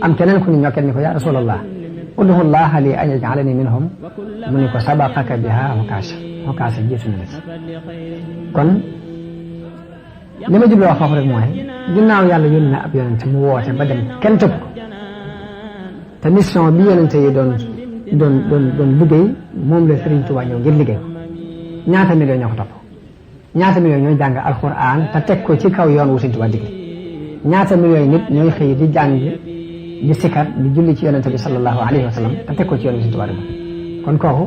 am keneen ku ñu ñokkee ne ko yaa rasulallah ud'u llaha li an yaj'alani minhum mu ne ko sabaqaka biha Ukaasha jiitu na la kon li ma jubloo wax foofu rek mooy ginnaaw yàlla yónni na ab yonente mu woote ba dem kenn topp ko te mission bi yonente yi doon liggéey moom la Sëriñ Tuubaa ñëw ngir liggéey ñaata millions ñoo ko topp ñaata millions ñooy jàng alxuraan te teg ko ci kaw yoon wu Sëriñ Tuubaa digle ñaata millions nit ñooy xëy di jàng di sikar di julli ci yonente bi sallallahu alayhi wa sallam te teg ko ci yoon wu Sëriñ Tuubaa digle kon kooku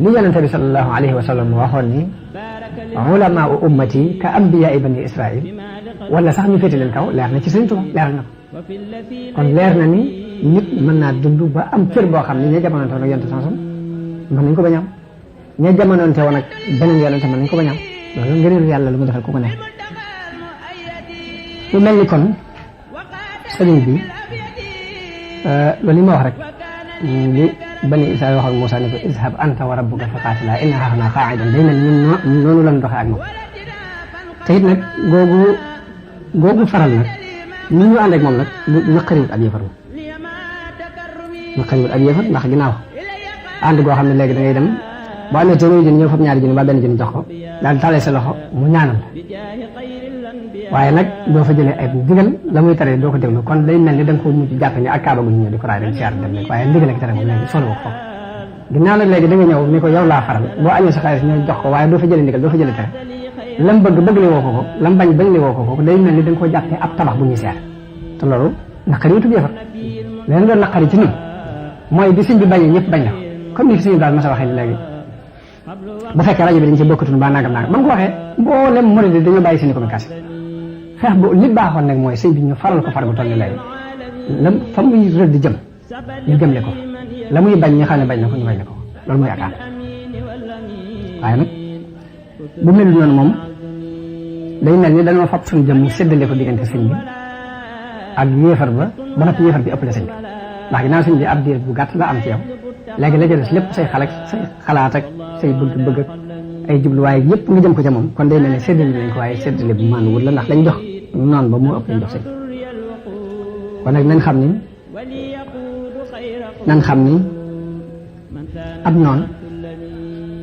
li yonente bi sallallahu alayhi wa sallam waxoon ni ulamaa ummati ka ambiyaa bani Israil wala sax ñu féete leen kaw leer na ci Sëriñ Tuubaa leer na ko kon leer na ni nit mën naa dund ba am cër boo xam ne ña jamonoonte woon ak yonente sansam mën nañ ko bañ am ña jamonoonte woon ak beneen yonente mën nañ ko bañ am loolu ngëneelu yàlla lu mu defal ku ko nekk lu mel ni kon sëriñ bi loolu li ma wax rek li bani Israil waxoon Muusaa ne ko izhab anta wa rabbuka fa qaatilaa innaa haahunaa qaa'iduun day mel ñun noonu lañ doxee ak moom te it nag googu faral nag ni ñu ànd ak moom nag naqariwut ab yëfar naqariwut ab yëfar ndax ginnaaw ànd goo xam ne léegi da ngay dem boo amee téeméeri junni ñëw fab ñaari junni ba benn junni jox ko daal tàllal sa loxo mu ñaanal waaye nag doo fa jëlee ay digal la muy tere doo ko déglu kon day mel ni da nga ko mujj jàpp ni ak kaaba gu ñu ñëw di ko raay dem siyaar dem léegi waaye ndigal ak tere moom léegi solo ko foofu ginnaaw nag léegi da nga ñëw ni ko yow laa faral boo amee sa xaalis ñëw jox ko waaye doo fa jëlee ndigal doo fa jëlee tere lam bëgg li woo ko lam bañ li woo ko day mel ni da nga ko jàppee ab tabax bu ñuy seer te loolu naqari wutub yëfar leen doon naqari ci ñun mooy bi sëñ bi bañee ñëpp bañ la comme ni fi sëñ daal ma sa waxee ni léegi bu fekkee rajo bi dañ ci bokkatun ba nangam ba mu ko waxee mboolem murid dañoo bàyyi seen communication feex bu li baaxoon nag mooy sëñ bi ñu faral ko far bu toll ni léegi lam fa muy rëdd jëm ñu gëmle ko la muy bañ ñu xam ne bañ na ko ñu bañ na ko loolu mooy akaam waaye nag bu mel noonu moom day mel ni dañoo fab suñu jëm séddale ko diggante sëñ bi ak yéefar ba noppi yéefar bi ëpp la sëñ bi ndax ginnaaw sëñ bi ab diir bu gàtt la am ci yow léegi la jël lépp say xalaat ak say bëgg ak ay jubluwaay yëpp nga jëm ko ca moom kon day mel ne séddale nañ ko waaye séddale bu maanu wut la ndax lañ jox noonu ba moo ëpp lañ jox sëñ kon nag nañ xam ni ab noonu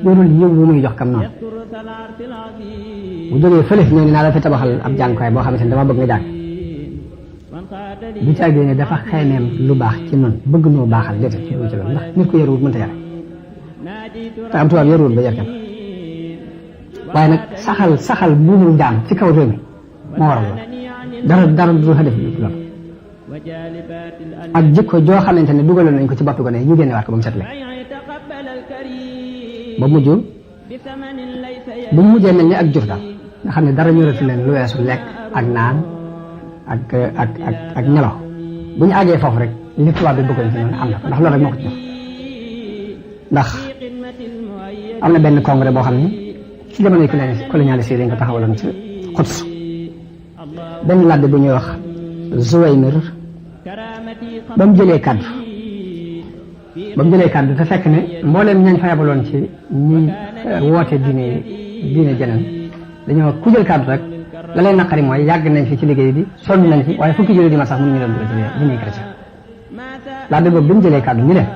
yorul yëw bu muy jox kam noonu bu jógee fële ñëw ni naa la fi tabaxal ab jàngukaay boo xamante ne dama bëgg nga jàng bu ci àggee ne dafa xeemeem lu baax ci noonu bëgg noo baaxal déedéet ci loolu ndax nit ko yaruwut mënta yare te am tubaab yaruwut ba yar kenn waaye nag saxal buumul jaam ci kaw réew mi moo waral loolu dara du xa def loolu ak jikko joo xamante ne dugaloon nañ ko ci boppi ko ne ñu génne waat ko ba mu set le ba mujj bu mu mujjee mel ni ak jur daal nga xam ne dara ñoratu leen lu weesu lekk ak naan ak nelaw bu ñu àggee foofu rek li tubaab bi bëggoon ci noonu am na ko ndax loolu rek moo ko ci def ndax am na benn congrès boo xam ne ci jamonoy colonialiste yi dañ ko taxawaloon ci Quds benn labbe bu ñuy wax Zuwaymir ba mu jëlee kaddu te fekk ne mbooleem ñañ fa yabaloon ci ñi woote diine jeneen dañoo ku jël kaddu rek la leen naqari mooy yàgg nañ fi ci liggéey bi sonn nañ fi waaye fukki jullit di ma sax mënuñu leen dugal ci diine chrétien labbe boobu bi mu jëlee kaddu ñu leen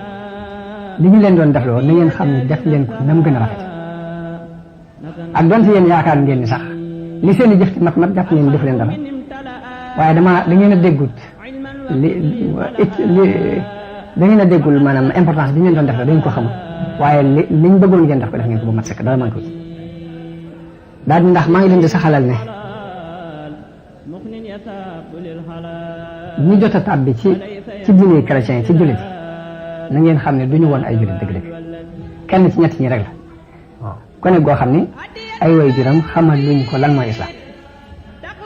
li ñu leen doon defloo na ngeen xam ne def leen ko nam gën a rafet ak donte yéen yaakaar ngeen ni sax li seen i jëf ci mat jàpp ngeen def leen dara waaye da ngeen a déggut da ngeen a déggul maanaam importance bi ngeen doon def la da ngeen ko xamul waaye liñ bëggoon ngeen def ko def ngeen ko ba mat sëkk dara man ko ci daal di ndax maa ngi leen di saxalal ne ñi jot a tàbbi ci diine chrétien yi ci jullit yi na ngeen xam ne du ñu woon ay jullit dëgg-dëgg kenn ci ñett ñi rek la waaw gone goo xam ni ay way juram xamal luñ ko lan mooy islam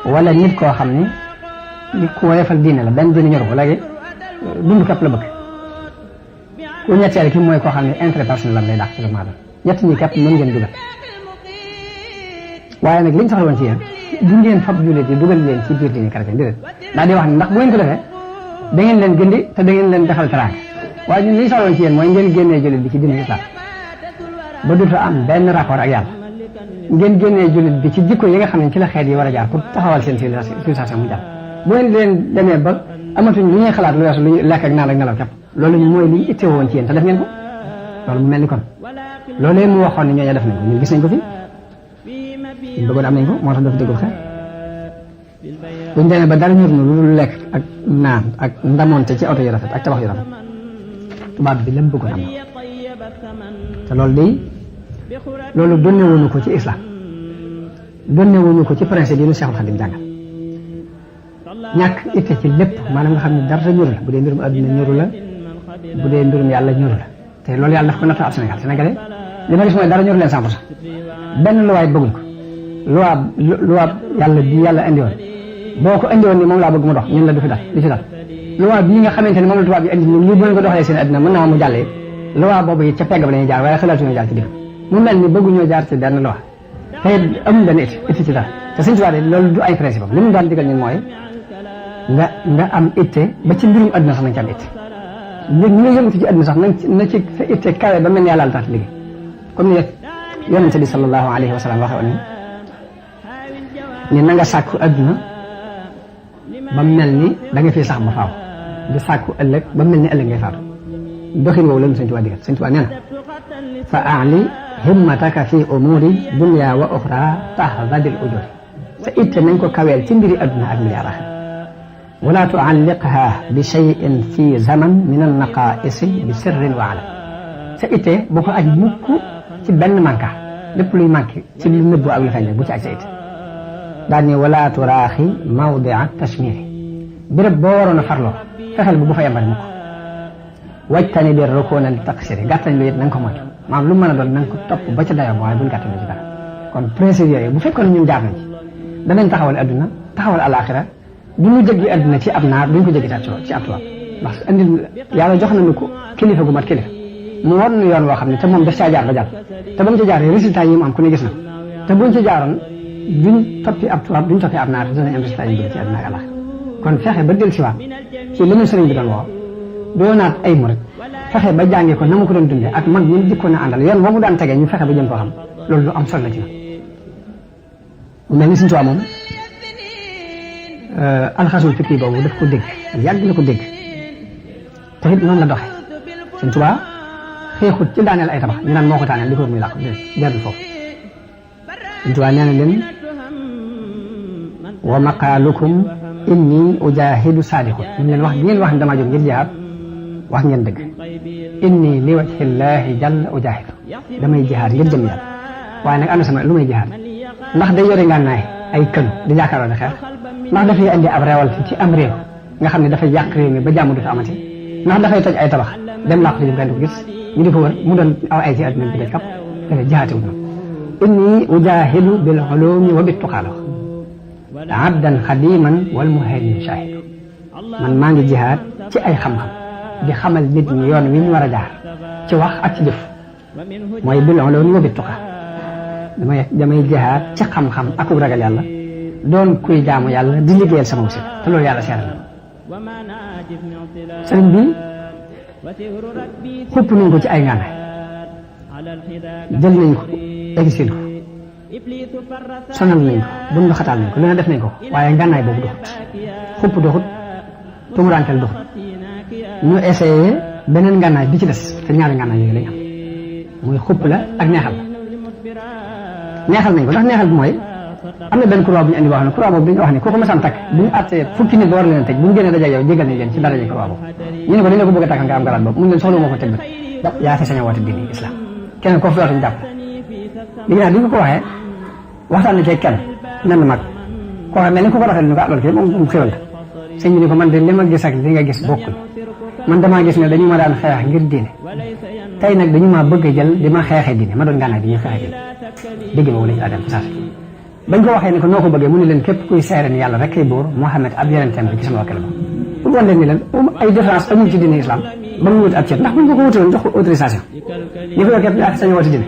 wala nit koo xam ni nit ku woyofal diine la benn diine ñoru ko léegi dund képp la bëgg ku ñetteel ki mooy koo xam ne intérêt personnel lam lay dàq ci doomu aadama ñett ñi képp mën ngeen dugal waaye nag liñ soxla woon ci yéen du ngeen fab jullit yi dugal leen ci biir diine chrétien déedéet daal di wax ne ndax bu ngeen ko defee da ngeen leen gëndi te da ngeen leen defal teraanga waaye ñun liñ soxla woon ci yéen mooy ngeen génnee jullit bi ci diine islam ba dutu am benn rapport ak yàlla ngeen génnee jullit bi ci jikko yi nga xam ne ci la xeet yi war a jaar pour taxawal seen civilisation mu jàll bu ngeen leen demee ba amatuñ lu ñuy xalaat lu weesu lu ñu lekk ak naan ak nelaw képp loolu mooy liñ itte woon ci yéen te def ngeen ko loolu mu mel ni kon loolee mu waxoon ne ñooñu def nañ ko ñun gis nañ ko fi ñu bëggoon am nañ ko moo tax dafa déggul xel buñ demee ba dara ñor na lu lekk ak naan ak ndamonte ci oto yu rafet ak tabax yu rafet tubaab bi lam bëggoon am na te loolu day loolu donnewuñu ko ci islam donnewuñu ko ci principe yi nu Seexul Xadim jàngal ñàkk itte ci lépp maanaam nga xam ne dara ñoru la bu dee mbirum adduna ñoru la bu dee mbirum yàlla ñoru la te loolu yàlla daf ko nattoo ab Sénégal sénégalais li ma gis mooy dara ñoru leen 100% benn luwaay bëgguñ ko luwaa yàlla bi yàlla indi woon boo ko indi woon ni moom laa bëgg mu dox ñun la du fi dal du ci dal luwaa bii nga xamante ni moom la tubaab bi indi ñun lii bu leen ko doxalee seen adduna mën naa mu jàllee luwaa boobu it ca pegg ba la ñuy jaar waaye xalaatuñoo jaar ci digg mu mel ni bëgguñoo jaar ci benn luwaa te amul benn itti ci dara te suñu tubaab loolu du ay principe am li mu daan digal ñun mooy nga am itte ba ci mbirum adduna sax nañ ci am itte ñi nga yëngatu ci adduna sax na ci sa itte kawe ba mel ni yàlla la tax liggéey comme ni yonente bi sallallahu alayhi wa sallam waxee woon ni na nga sàkku adduna ba mel ni da nga fiy sax ba faaw di sàkku ëllëg ba mel ni ëllëg ngay faatu doxin woowu la ñu Sëñ Tuubaa digal Sëñ Tuubaa nee na fa aali himmataka fi umuri dunya wa uxra tahzadil ujuri sa itte nañ ko kaweel ci mbiri adduna ak mbiri àllaxira wala tualliqha bi cheyin fi zaman min annaqaisi bi sirrin wa alam sa itte bu ko aj mukk ci benn manka lépp luy manqué ci lu nëbbu ak lu feeñ bu ci aj sa itte daal ni wala turaaxi mawdia tashmiri béréb boo waroon a farloo fexeel bu fa yambari mukk wajtani bi rukuuna li taqsiri gàttañ lu it na nga ko moytu maanaam lu mën a doon na nga ko topp ba ca dayoo waaye buñ gàttañ lu ci dara kon principe yooyu bu fekkoon ñun jaar nañ ci danañ taxawal adduna taxawal alaxira du ñu jéggi adduna ci ab naar duñ ko jéggi ci ab tubaab ndax andil yàlla jox nañu ko kilifa gu mat kilifa mu war nu yoon woo xam ne te moom daf caa jaar ba jàll te ba mu ci jaaree résultat yi mu am ku ne gis na te buñ ci jaaroon duñ toppi ab tubaab duñ toppi ab naar dinañ am résultat yi bëgg ci adduna ak alaxira kon fexe ba del siwaat ci li ñu sëriñ bi doon woo doonaat ay murit fexe ba jàngee ko na mu ko doon dundee ak mag ñun jikkoon a àndal yoon ba mu daan tegee ñu fexe ba jëm koo xam loolu lu am solo la ci mu mel ni Sëñ Tuubaa moom alxasul fikri boobu daf ko dégg yàgg la ko dégg te it noonu la doxee Sëñ Tuubaa xeexut ci daaneel ay tabax ñu naan moo ko daaneel li ko war muy làq jarul foofu Sëñ Tuubaa nee na leen wa maqaalukum inni ujahidu saadiqun ñu leen wax bi ngeen wax ne damaa jóg ngir jihaad wax ngeen dëgg inni li wajhillahi jalla ujahidu damay jihaad ngir jëm yàlla waaye nag am na sama lu may jihaad ndax day yore ngànnaay ay kënu di jàkkaarloo di xeex ndax dafay andi ab réewal ci am réew nga xam ne dafay yàq réew mi ba jàmm du fi amati ndax dafay toj ay tabax dem làqu ci kenn du ko gis ñu di ko wër mu doon aw ay ci àdduna bi daj kap dafa jihaatiwul na inni ujahidu bil ulumi wa bit tuqaalo abdan xadiman wal muhaymin shahidu man maa ngi jihaad ci ay xam-xam di xamal nit ñi yoon wi ñu war a jaar ci wax ak ci jëf mooy bil ulumi wa bit tuqa damay jihaad ci xam-xam ak ragal yàlla doon kuy jaamu yàlla di liggéeyal sama wusit te loolu yàlla seeral na sëriñ bi xupp nañ ko ci ay ngànnaay jël nañ ko exil ko sonal nañ ko bundu xataal nañ ko lu ne def nañ ko waaye ngànnaay boobu doxut xupp doxut tumuraankeel doxut ñu essayé beneen ngànnaay bi ci des te ñaari ngànnaay yooyu lañ am muy xupp la ak neexal neexal nañ ko ndax neexal bi mooy am na benn croix bu ñu andi boo xam ne croix boobu dañu wax ne ku ko mësaan takk bu ñu àttee fukki nit ba war leen a tëj bu ñu génnee daje yow jégal nañ leen ci daraja croix boobu ñu ne ko dañ la ko bëgg a takkal nga am garaat boobu mun leen soxla moo ko tëgg yaa fi sañ a woote diine islam keneen koo fi woote ñu jàpp léegi nag bi ñu ko waxee waxtaan na cee kenn nen mag koo xam ne ni ko rafet ni ko loolu kii moom xéwal la sëñ bi ni ko man de li ma gis ak li nga gis bokkul man damaa gis ne dañu ma daan xeex ngir diine tey nag dañu maa bëgg a jël di ma xeexee diine ma doon gànnaay di ñu xeexee diine dégg boobu la ci daa dem ci saasi bañ ko waxee ni ko noo ko bëggee mu ne leen képp kuy seere ni yàlla rek kay buur Muhammad ab yonenteem bi ci sama wakkil ba pour wan leen ni leen ay différence amul ci diine islam ba mu wut ab ceeb ndax buñ ko ko wutaloon jox ko autorisation ñu ko yow képp yaa sañ woote diine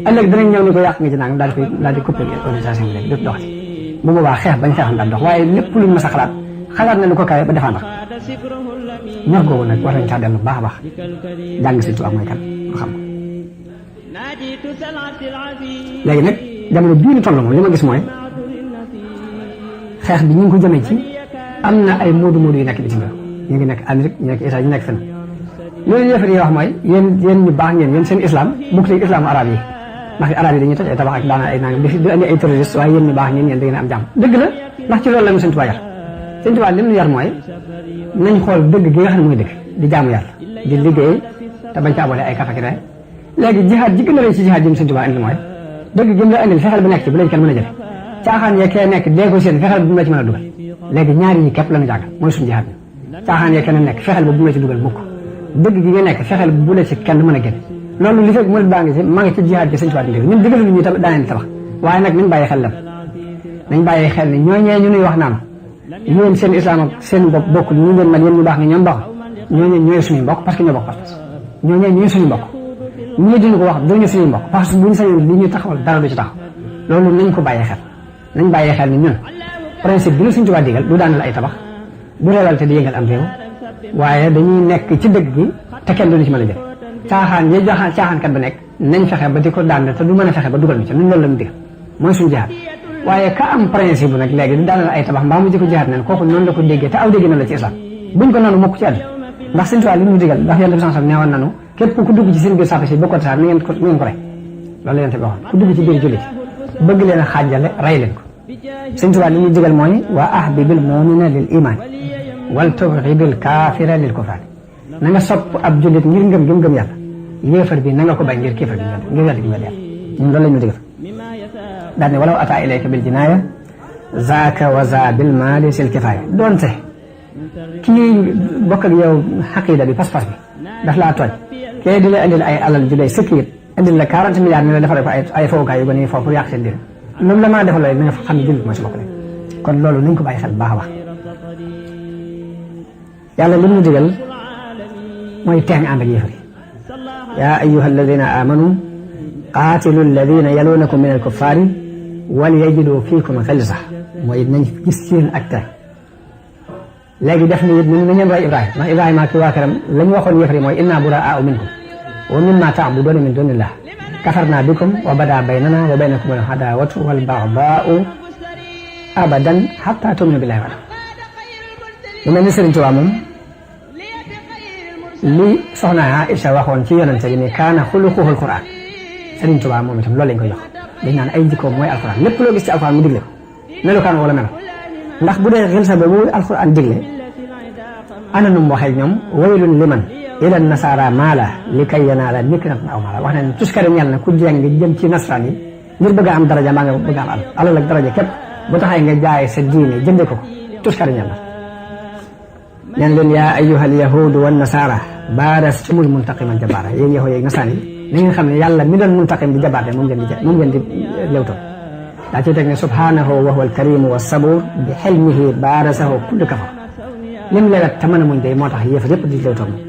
ëllëg danañ ñëw ni ko yàq nga ci nangam daal di coupé autorisation bi léegi dootu doxati bu boobaa xeex bañ xeexoon daal dox waaye lépp luñ mas a xalaat na lu ko kawe ba défendre ñor googu nag war nañ caa dellu baax a baax jàng si tubaab mooy kan nga xam ko léegi nag jamono bii ñu toll moom li ma gis mooy xeex bi ñu ngi ko jëmee ci am na ay moodu yu nekk bitim réew ñu ngi nekk Amérique ñu nekk Israël ñu nekk fenn loolu yëfar yi wax mooy yéen ñu baax ngeen yéen seen islam bokk ci islamu arab yi ndax arab yi dañuy toj ay tabax ak daana ay nangam di andi ay terroriste waaye yéen ñu baax ngeen da ngeen am jàmm dëgg la ndax ci loolu la ñu seen tubaab yar seen tubaab li mu yar mooy nañ xool dëgg gi nga xam ne mooy dëgg di jaamu yàlla di liggéey te bañ ca abole ay kafaki day léegi jihaad ji gën a rëy ci jihaad ji mu seen tubaab indi mooy dëgg gi mu la indil fexeel bu nekk ci bu leen kenn mën a jële caaxaan yee kee nekk dee ko seen fexeel bu mu la ci mën a dugal léegi ñaari yi képp la ñu jàngal mooy suñu jihaad bi caaxaan yee kenn nekk fexeel bu mu la ci dugal mukk dëgg gi nga nekk fexeel bu la ci kenn mën a génn loolu li fekk murid baa ngi ci ma ngi ci jihaad ji seen tubaab indi ñun digalu ñu daaneen tabax waaye nag nañ bàyyi xel lam nañ bàyyi xel ni ñooñee ñu nuy wax naan yéen seen islam ak seen bopp bokk ñu ngeen man yéen ñu baax ni ñoom baax ñooñee ñooy suñuy mbokk parce que ñoo bokk pas-pas ñooñee ñooy suñu mbokk ñii duñu ko wax duñu suñuy mbokk parce que buñu sañoon li ñu taxawal dara du ci taxaw loolu nañ ko bàyyi xel nañ bàyyi xel ni ñun principe bi ñu suñu tubaab digal du daanal ay tabax du reewal te di yëngal am réew waaye dañuy nekk ci dëgg gi te kenn duñu ci mën a jël caaxaan ya caaxaankat ba nekk nañ fexe ba di ko daan te du mën a fexe ba dugal ñu ci ñun loolu la ñu digal mooy suñu jihaad waaye ka am principe bu nag léegi di daanal ay tabax mbaa mu di ko jihaad nen kooku noonu la ko déggee te aw dégg na la ci islam buñ ko noonu mukk ci àdd ndax seen tubaab li ñu digal ndax yonent bi sallallahu alayhi wasallam neewoon nanu képp ku dugg ci seen biir sàppe si bokkoon saar ni ngeen ko rey loolu la yonent bi waxoon ku dugg ci biir jullit bëgg leen a xaajale rey leen ko seen tubaab li ñuy digal mooy wa ahbibil mu'mina lil iman wal tubghidil kaafira lil kufraan na nga sopp ab jullit ngir ngëm yàlla yéefar bi na nga ko bañ ngir kéefar bi ngir yàlla gi nga yàlla ñun loolu la ñu digal daal ne walaw ata ilayka bil jinaaya zaaka wa za bil maali sil kifaaya doonte kii bokk ak yow xaqiida bi pas-pas bi daf laa tooñ kee di la indil ay alal ju lay sëkk it indil la 40 milliards ne la defal ko ay fowukaay yu gën a foofu pour yàq seen diir loolu la maa defal loolu na nga xam ne jullit mooy si bokk kon loolu nañ ko bàyyi xel baax a baax yàlla li mu digal mooy teeñ ànd ak yéefar yi yaa ayyuha alladina amanu qaatilu alladina yaluunakum min alkuffaari wal yajidu fiikum xilsa mooy nañ gis seen ak teeñ léegi def ni it na ngeen roy Ibrahima ndax Ibrahima ak waa këram la ñu waxoon yéefar yi mooy inna buraa'u minkum wa mimma ta'buduuna min duunillah kafarna bikum wa bada baynana wa baynakum al-adaawatu wal bagdaa'u abadan hatta tu'minu billahi wahdahu lu mel ni Sëriñ Tuubaa moom li soxna Aïcha waxoon ci yonente bi ni kaana xuluquhul Qur'an Sëriñ Tuubaa moom itam loolu lañ koy jox dañ naan ay jikkoom mooy alquran lépp loo gis ci alquran mu digle ko melukaan wala melo ndax bu dee xil sa boobu alquran digle ana nu mu waxee ñoom waylun liman ila nasara maala li kay yanaala nikran aw maala wax nañ tuskare ñel na ku jeng jëm ci nasaraan yi ngir bëgg a am daraja maa nga bëgg a am alal ak daraja képp bu taxay nga jaay sa diine jënde ko tuskare ñel na ñaan leen yaa ayyuhal yahudu wan nasara baarastumul muntaqiman jabaara yéen yahud yeeg nasaraan yi na ngeen xam ne yàlla mi doon muntaqim di jabaar de moom ngeen di lewtoo daa ciy teg ne subhanahu wa huwa alkarimu wa sabuur bi xelmihi baarasahu kullu kafar lim leerat te mën a muñ day moo tax yéefar yëpp di lewtoo moom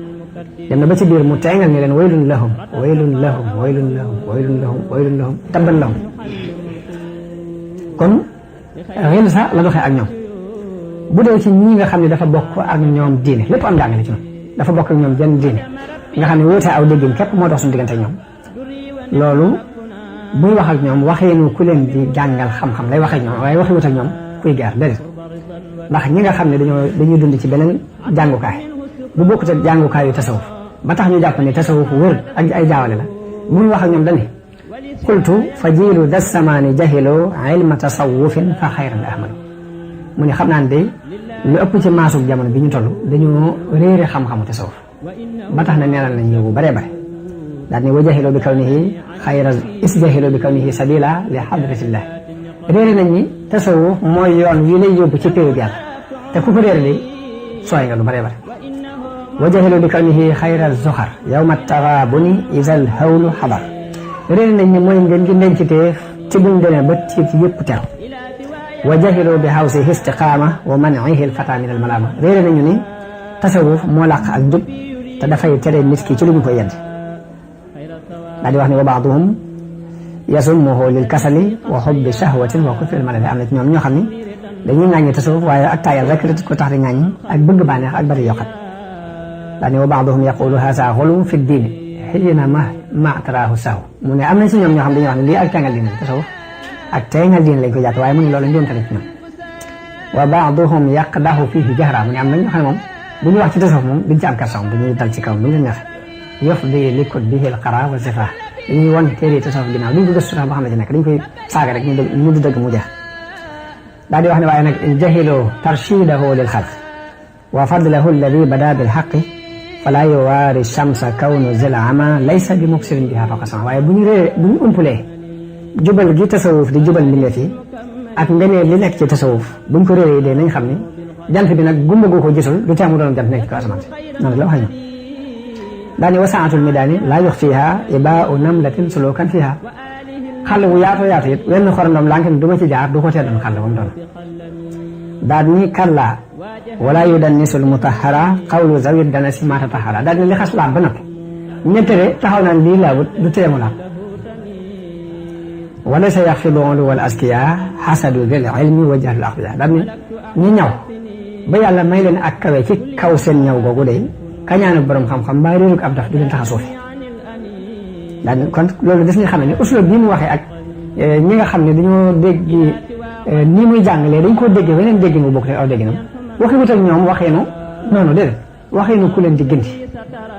dem na ba ci biir mu teengal ne leen waylun lahum waylun lahum waylun lahum waylun lahum waylun lahum tabban lahum kon xel sa la doxee ak ñoom bu dee ci ñi nga xam ne dafa bokk ak ñoom diine lépp am njàngale ci ñoom dafa bokk ak ñoom jenn diine nga xam ne wóotee aw déggin képp moo dox suñu diggante ak ñoom loolu buy wax ak ñoom waxeenu ku leen di jàngal xam-xam lay waxee ñoom waaye waxi wut ak ñoom kuy gaar déedéet ndax ñi nga xam ne dañuy dund ci beneen jàngukaay bu bokkut ak jàngukaay yu tasawuf ba tax ñu jàpp ne tasawuf wër ak ay jaawale la buy wax ak ñoom dañu qultu fa jiilu da samaani jahiloo ilma tasawufin fa xayran ahmadu mu ne xam naa ne day lu ëpp ci maasug jamono bi ñu toll dañoo réere xam-xamu tasawuf ba tax na neenal nañ yow bare bare daal ne wa jahiloo bi kawnihi xayra jahiloo bi kawnihi sabila li hadratillah réere nañ ni tasawuf mooy yoon wi lay yóbbu ci péewu yàlla te ku ko réere day sooy nga lu bare bare wa jahiloo bi kawnihi xayra zuxar yawma taxaabuni isal hawlu xabar réere nañ ni mooy ngeen gi ndenciteef ci buñ demee ba tiit yëpp teew wa jahiloo bi xawsi istiqaama wa manihi lfata min al malaama réere nañu ni tasawuf moo làq ak njub te dafay tere nit ki ci lu ñu koy yedd daal di wax ne wa baaduhum yasummuhu lil kasali wa xubbi shahwatin wa kufri al malali am na ci ñoom ñoo xam ni dañuy ŋàññi tasawuf waaye ak taayal rek la ko tax di ŋàññi ak bëgg bànneex ak bari yokkat daal ne wa baaduhum yaqulu haza xulum fi diini xiina ma taraahu sahu mu ne am na ci ñoom ñoo xam dañuy wax ne lii ak tàngal diine tasawuf ak teengal diine lañ ko jàpp waaye mu ne loolu njuumte la ci ñoom wa baaduhum yaqdahu fihi jahra mu ne am na ñoo xam ne moom bu ñu wax ci tasawuf moom duñ ci am karsan bu ñuy dal ci kaw bu ñu neex yufdi li kutbihi al-qara wa sifa dañuy wan téere tasawuf ginnaaw duñ ko gëstu sax ba xam ne ci nekk dañ koy saaga rek ñu du dëgg mu jeex daal di wax ne waaye nag in jahiloo tarshidahu lil xalq wa fadlahu alladi bada bil xaqi fala yuwaari shamsa kawnu zil ama laysa bi muksirin biha fawqa sama waaye bu ñu umpulee jubal gi tasawuf di jubal mbindeef yi ak ngeneel li nekk ci tasawuf buñ ko réeree dee nañ xam ne jant bi nag gumba gu ko gisul du teemu doon jant nekk ci kaw asamaan si noonu la waxee ñoom daani wasaatul midaani laa yux fiiha ibaau namlatin sulukan fiiha xàll bu yaatoo yaatu it wenn xorandoom lànk ni du ma ci jaar du ko tee doon xàll ba mu doon daal ni kalla wala yudannisul mutahara xawlu zawid dana si mata tahara daal ni li xas laab ba noppi ñettere taxaw naan lii laabut du teemu laab wala sa yax fi loolu wala askiya xasadu del ilmi wa jahlul aqbiya daal ni ñi ñaw ba yàlla may leen ak kawe ci kaw seen ñaw googu day kañaanu borom xam-xam mbaa réerug ab daf du leen tax a suufi daal kon loolu des nga xam ne uslub bii mu waxee ak ñi nga xam ne dañoo dégg nii muy jàngalee dañ koo déggee weneen déggin bu bokk te aw dégginam waxi wut ak ñoom waxeenu noonu déedéet waxeenu ku leen di gënti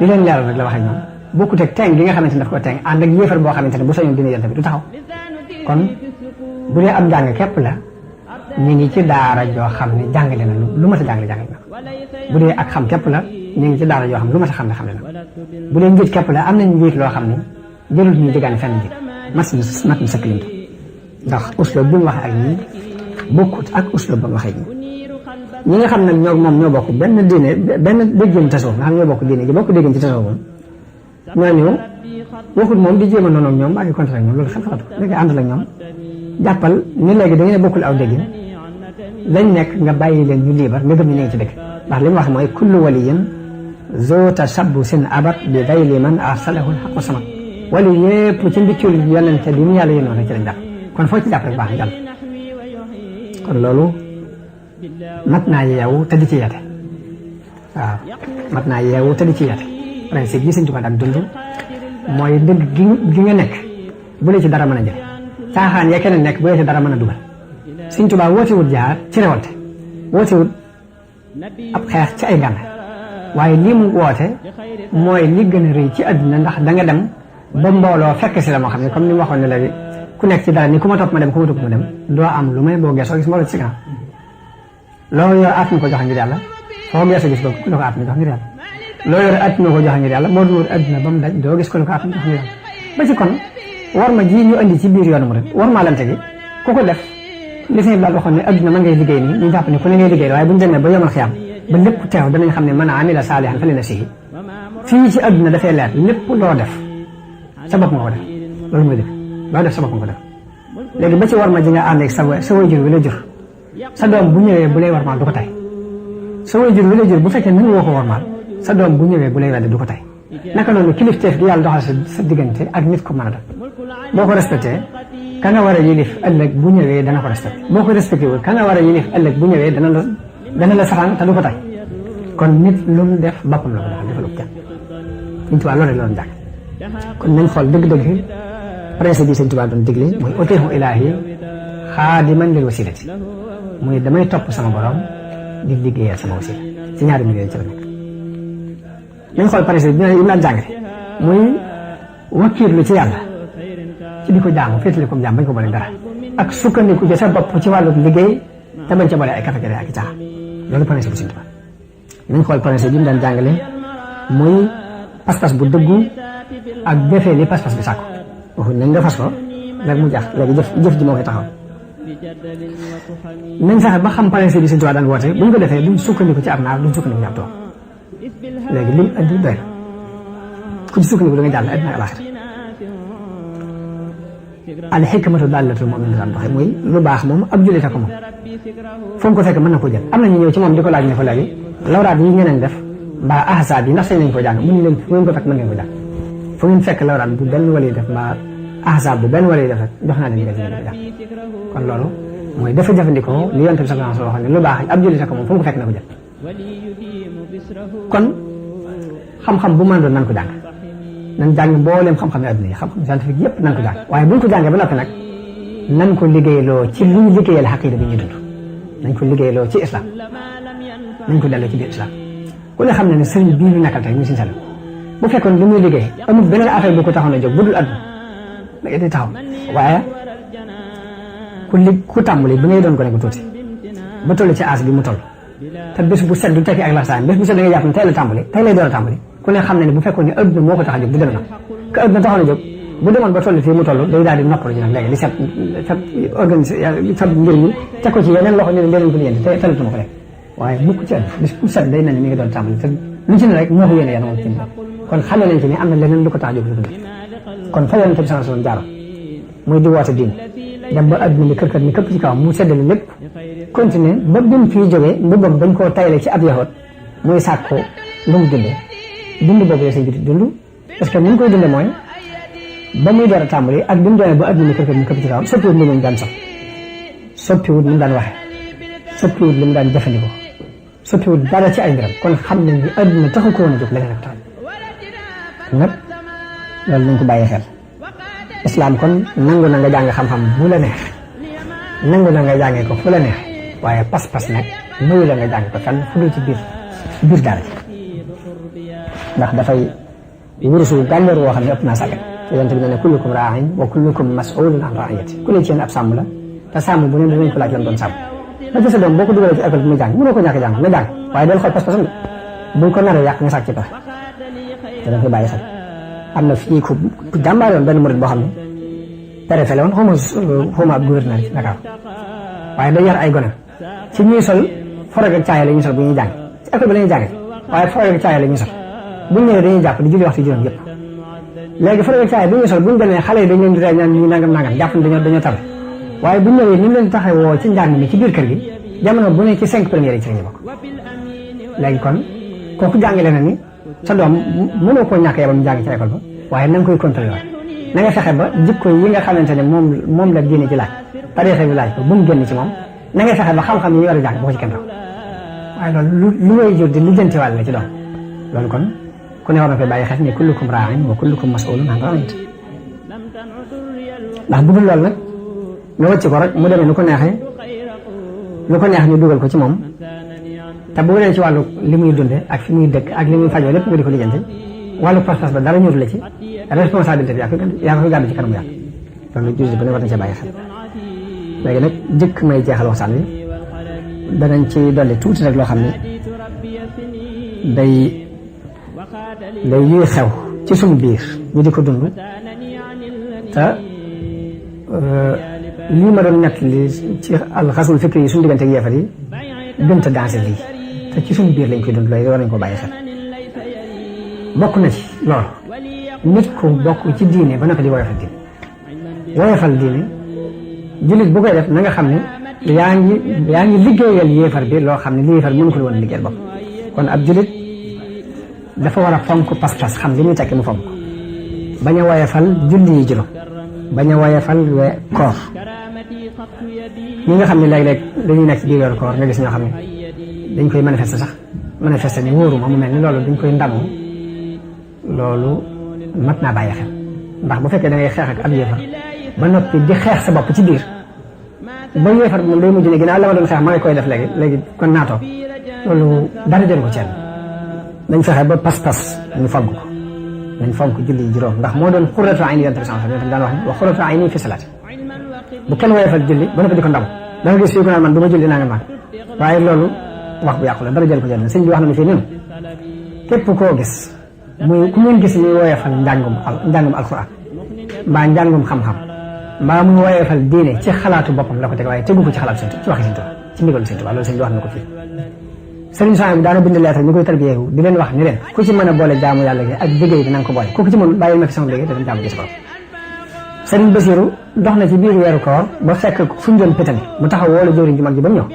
di leen leeral rek la waxee ñoom bokkut ak teng gi nga xamante ne daf ko teng ànd ak yéefar boo xamante ne bu sañoon dina yent bi du taxaw kon bu dee ab jàng képp la ñu ngi ci daara joo xam ne jàngale na lu mat a jàngale na bu dee ak xam képp la ñu ngi ci daara joo xam ne lu mat a xam ne xam ne na bu dee njiit képp la am nañ njiit loo xam ne jërul ñu jëgaane fenn njiit mat na sa kilimta ndax uslub bi mu waxee ak ñi bokkut ak uslub ba mu waxee ñi nga xam nag ñoo bokk benn diine benn déggin tasawuf nga xam ñoo bokk diine gi bokk déggin ci tasawuf moom ñooñu waxut moom di jéem a noonu ak ñoom ak contre ak ñoom loolu xel xalatu léegi àndal ak ñoom jàppal ni léegi da ngeen bokkul aw déggin lañ nekk nga bàyyi leen ñu liibar nga gëm ñu ngi ci dëkk ndax li mu wax mooy kullu waliyin zo tashabbusin abat bi dayli man arsalahu alxaqu samat wali yëpp ci mbiccul yonente bi mu yàlla yónnoon rek ci lañ jàpp kon foo ci jàpp rek baax na jàll kon loolu mat naa yeewu te di ci yete waaw mat naa yeewu te di ci yete principe yi Sëñ Tuubaa daan dund mooy dëgg gi nga nekk bu la ci dara mën a jël caaxaan ya keneen nekk bu la ci dara mën a dugal Sëñ Tuubaa wootewut jaar ci révolte wootewut ab xeex ci ay gànnaay waaye lii mu woote mooy li gën a rëy ci àdduna ndax da nga dem ba mbooloo fekk si la moo xam ne comme ni mu waxoon ne léegi ku nekk ci dara ni ku ma topp ma dem ku ma topp ma dem doo am lu may boo geesoo gis mbooloo ci kanam loolu yor at mi ko joxe ngir yàlla foo geesoo gis ku la ko at mi jox ngir yàlla loolu yor at mi ko joxe ngir yàlla moo dul wër àdduna ba mu daj doo gis ku la ko at mi jox ngir yàlla ba ci kon war ma ji ñu andi ci biir yoonu mu rek war maa lante gi ku ko def li sëñ Blaat waxoon ne àdduna mën ngay liggéey nii ñu jàpp ne ku ne ngay liggéey waaye bu ñu demee ba yomal xiyam ba lépp teew danañ xam ne man amila saalihan fa li nafsihi fii ci àdduna dafay leer lépp loo def sa bopp nga ko def loolu mooy def loo def sa bopp nga ko def léegi ba ci war ma ji nga ànd ak sa waajur wi la jur sa doom bu ñëwee bu lay warmaal du ko tay sa waajur wi la jur bu fekkee nan woo ko warmaal sa doom bu ñëwee bu lay wedde du ko tay naka noonu kilifteef gi yàlla doxal sa diggante ak nit ko mën a def boo ko respecté ka nga war a yilif ëllëg bu ñëwee dana ko respecté boo ko respecté wul ka nga war a yilif ëllëg bu ñëwee dana la saxaan te du ko tay kon nit lu mu def boppam la ko defal defalub kenn Sëñ Tuubaa loolu rek la doon jàng kon nañ xool dëgg-dëgg principe bi Sëñ Tuubaa doon digle mooy utiihu ilaahi xaadiman lil wasilati muy damay topp sama borom di liggéeyal sama wasila ci ñaari millions ci la nekk nañ xool principe bi yi mu daan jàngale muy wakkiirlu ci yàlla ci di ko jaamu féetale ko jaam bañ ko boole dara ak sukkandiku ci sa bopp ci wàllu liggéey te bañ ca boole ay kafe ak i caaxaan loolu principe bu Sëñ Tuubaa nañ xool principe bi mu daan jàngale muy pas-pas bu dëggu ak defee li pas-pas bi sàkku waxuñ nañ nga fas ko rek mu jax léegi jëf ji moo koy taxaw nañ fexe ba xam principe bi Sëñ Tuubaa daan woote buñ ko defee duñ sukkandiku ci ab naar duñ sukkandiku ci ab toog léegi lim andi doy ku ci sukkandiku da nga jàll àddina ak àllaaxira al hikmatu daalatul mu'min daan doxee mooy lu baax moom ab jullit a ko moom fu mu ko fekk mën na ko jël am na ñu ñëw ci moom di ko laaj ne ko léegi lawraat yi ñeneen def mbaa ahsaab yi ndax sañ nañ ko jàng mun leen fu ngeen ko fekk mën ngeen ko jàng fu ngeen fekk lawraat bu benn wali def mbaa ahsaab bu benn wali def rek jox naa leen ngeen ko jàng kon loolu mooy dafa jëfandikoo li Yonent bi sallallahu alayhi wa sallam wax ne lu baax ab jullit a ko moom fu mu ko fekk na ko jël kon xam-xam bu mën doon nan ko jàng nan jàng mbooleem xam-xam yi adduna yi xam-xam scientifique yëpp nan ko jàng waaye buñ ko jàngee ba noppi nag nan ko liggéeyloo ci luy liggéeyal xaqiida bi ñuy dund nañ ko liggéeyloo ci islam nañ ko delloo ci biir islam ku ne xam ne ne sëriñ bii ñu nekkal tey ñu Sëñ Saaliw bu fekkoon li muy liggéey amul beneen affaire bu ko taxoon a jóg bu dul adduna da ngay taxaw waaye ku tàmbali bi ngay doon ko ne ko tuuti ba toll ci aas bi mu toll te bés bu set du tekki ak laxsaan bés bu set da ngay jàpp ne tey la tàmbali tey lay door a tàmbali ku ne xam ne ne bu fekkoon ne adduna moo ko tax a jóg du dem na que adduna taxoon a jóg bu demoon ba toll fii mu toll day daal di noppalu ji nag léegi li set organisé sab mbir mi teg ko ci yeneen loxo ñu ne dinañ ko lijjanti te talatuma ko rek waaye mukk ci àdduna bés bu set day mel ni mi ngi doon tàmbali te lu ci ne rek moo ko yéene yéen moom ci kon xamee nañ ci ni am na leneen lu ko tax a jóg lu dul kon fa Yonent bi sallallahu alayhi wa sallam jaaro muy di woote diin dem ba adduna bi kër ni këpp ci kaw mu seddale lépp continué ba bi mu fii jógee mbubbam bañ koo tayle ci ab yaxoot muy sàkku lu mu dundee dund boobu la sëñ bi dund parce que ni mu koy dundee mooy ba muy door a tàmbali ak bi mu doonee ba adduna bi kër ni këpp ci kaw soppiwut li mu daan soppiwut li mu daan waxe soppiwut li mu daan jëfandikoo soppiwut dara ci ay mbiram kon xam nañ ni adduna taxu ko woon a jóg leneen ak tax nag loolu nañ ko bàyyi xel islam kon nangu na nga jàng xam-xam bu la neex nangu na nga jàngee ko fu la neex waaye pas-pas nag nuyu la nga jàng ko fenn fu dul ci biir daara ji ndax dafay wurusu gànneer woo xam ne ëpp naa sàggan te Yonent bi ne kullukum raa'in wa kullukum mas'ulun an ra'iyati ku ne ci yéen ab sàmm la te sàmm bu ne dinañ ko laaj lan doon sàmm la ci sa doom boo ko dugalee ci école bi muy jàng mënoo ko ñàkk jàng na jàng waaye del xool pas-pasam de buñ ko naree yàq nga sàcc ci pexe te dañ koy bàyyi xel am na fii ku jàmbaare woon benn murid boo xam ne préfet la woon xawma ab gouverneur ci Dakar waaye day yar ay gone ci ñuy sol forog ak caaya la ñuy sol bu ñuy jàng ci école bi la ñuy jàng waaye forog ak caaya la ñuy sol buñ ñëwee dañuy jàpp di julli waxtu juróom yëpp léegi forog ak caaya bu ñuy sol buñ demee xale yi dañ leen di rey ñaan ñu nangam jàpp ne dañoo tabe waaye buñ ñëwee ni mu leen taxawoo ci njàng mi ci biir kër gi jamono bu ne ci 5 premières yi ci lañu bokk léegi kon kooku jàngale na ni sa doom mënoo koo ñàkk yebal mu jàng ci école ba waaye na nga koy contrôler na nga fexe ba jikko yi nga xamante ne moom la diine ci laaj tariixa bi laaj ko bu mu génn ci moom na nga fexe ba xam-xam yi ñu war a jàng boo ko ci kenn raw waaye loolu lu ngay jur di lijjanti wàll la ci doom loolu kon ku ne war na koy bàyyi xel ne kullukum raa'in wa kullukum mas'ulun an ra'iyyatihi ndax bu dul loolu nag nga wàcc ko rek mu demee nu ko neexee lu ko neex ñu dugal ko ci moom te bu dee ci wàllu li muy dunde ak fi muy dëkk ak li muy fajoo lépp nga di ko lijjanti wàllu pas-pas ba dara ñëwul la ci responsabilité bi yaa ko gàddu ci kanam yàlla loolu jullit bu ne war na cee bàyyi xel léegi nag jëkk may jeexal waxtaan wi danañ ci dolli tuuti rek loo xam ne day yuy xew ci suñu biir ñu di ko dund te lii ma doon nett li ci alxasul fikri yi suñu diggante ak yeefar yi gënta dansé lii te ci suñu biir lañ koy dund loolu war nañ ko bàyyi xel bokk na ci loolu nit ku bokk ci diine ba noppi di woyofal diine jullit bu koy def na nga xam ne yaa ngi liggéeyal yéefar bi loo xam ne li yéefar mënu ko woon liggéeyal bopp kon ab jullit dafa war a fonk pas-pas xam li muy tekki mu fonk bañ a woyofal julli yi juróom bañ a woyofal koor ñi nga xam ne léeg-léeg dañuy nekk ci biir weeru koor nga gis ñoo xam ne dañ koy manifester ni wóoruma mu mel ni loolu dañ koy ndamoo loolu mat naa bàyyi xel ndax bu fekkee da ngay xeex ak ab yéefar ba noppi di xeex sa bopp ci biir ba yéefar bi moom day mujj ne ginnaaw la ma doon xeex ma ngi koy def léegi kon naatoo loolu dara jël ko ceen dañ fexe ba pas-pas ñu fonk ko nañ fonk julli juróom ndax moo doon xurratu ayni yonent bi sallallahu alayhi wasallam daan wax ne wa xurratu ayni fi salaati bu kenn woyofal julli ba nga di ko ndaw da nga gis fii ko naan man du ma julli naa nga man waaye loolu wax bu yàqu la dara jël ko jël sëñ bi wax na ne fii nenu képp koo gis muy ku ngeen gis muy woyofal njàngum alquran mbaa njàngum xam-xam mbaa muy woyofal diine ci xalaatu boppam la ko teg waaye tegu ko ci xalaatu sëñ ci waxi sëñ Tuubaa ci ndigalu sëñ Tuubaa loolu sëñ bi wax na ko fii sëriñ Sohaybu daana bind lettre ñu koy tarbiyeewu di leen wax ni leen ku ci mën a boole jaamu yàlla gi ak liggéey bi na nga ko boole ku ci mën bàyyil ma fi sama liggéey te dem jaamu gi si borom sëriñ Basiru dox na ci biir weeru koor ba fekk fu ñu doon pétani mu taxaw woo la jëwriñ ju mag ji ba mu ñëw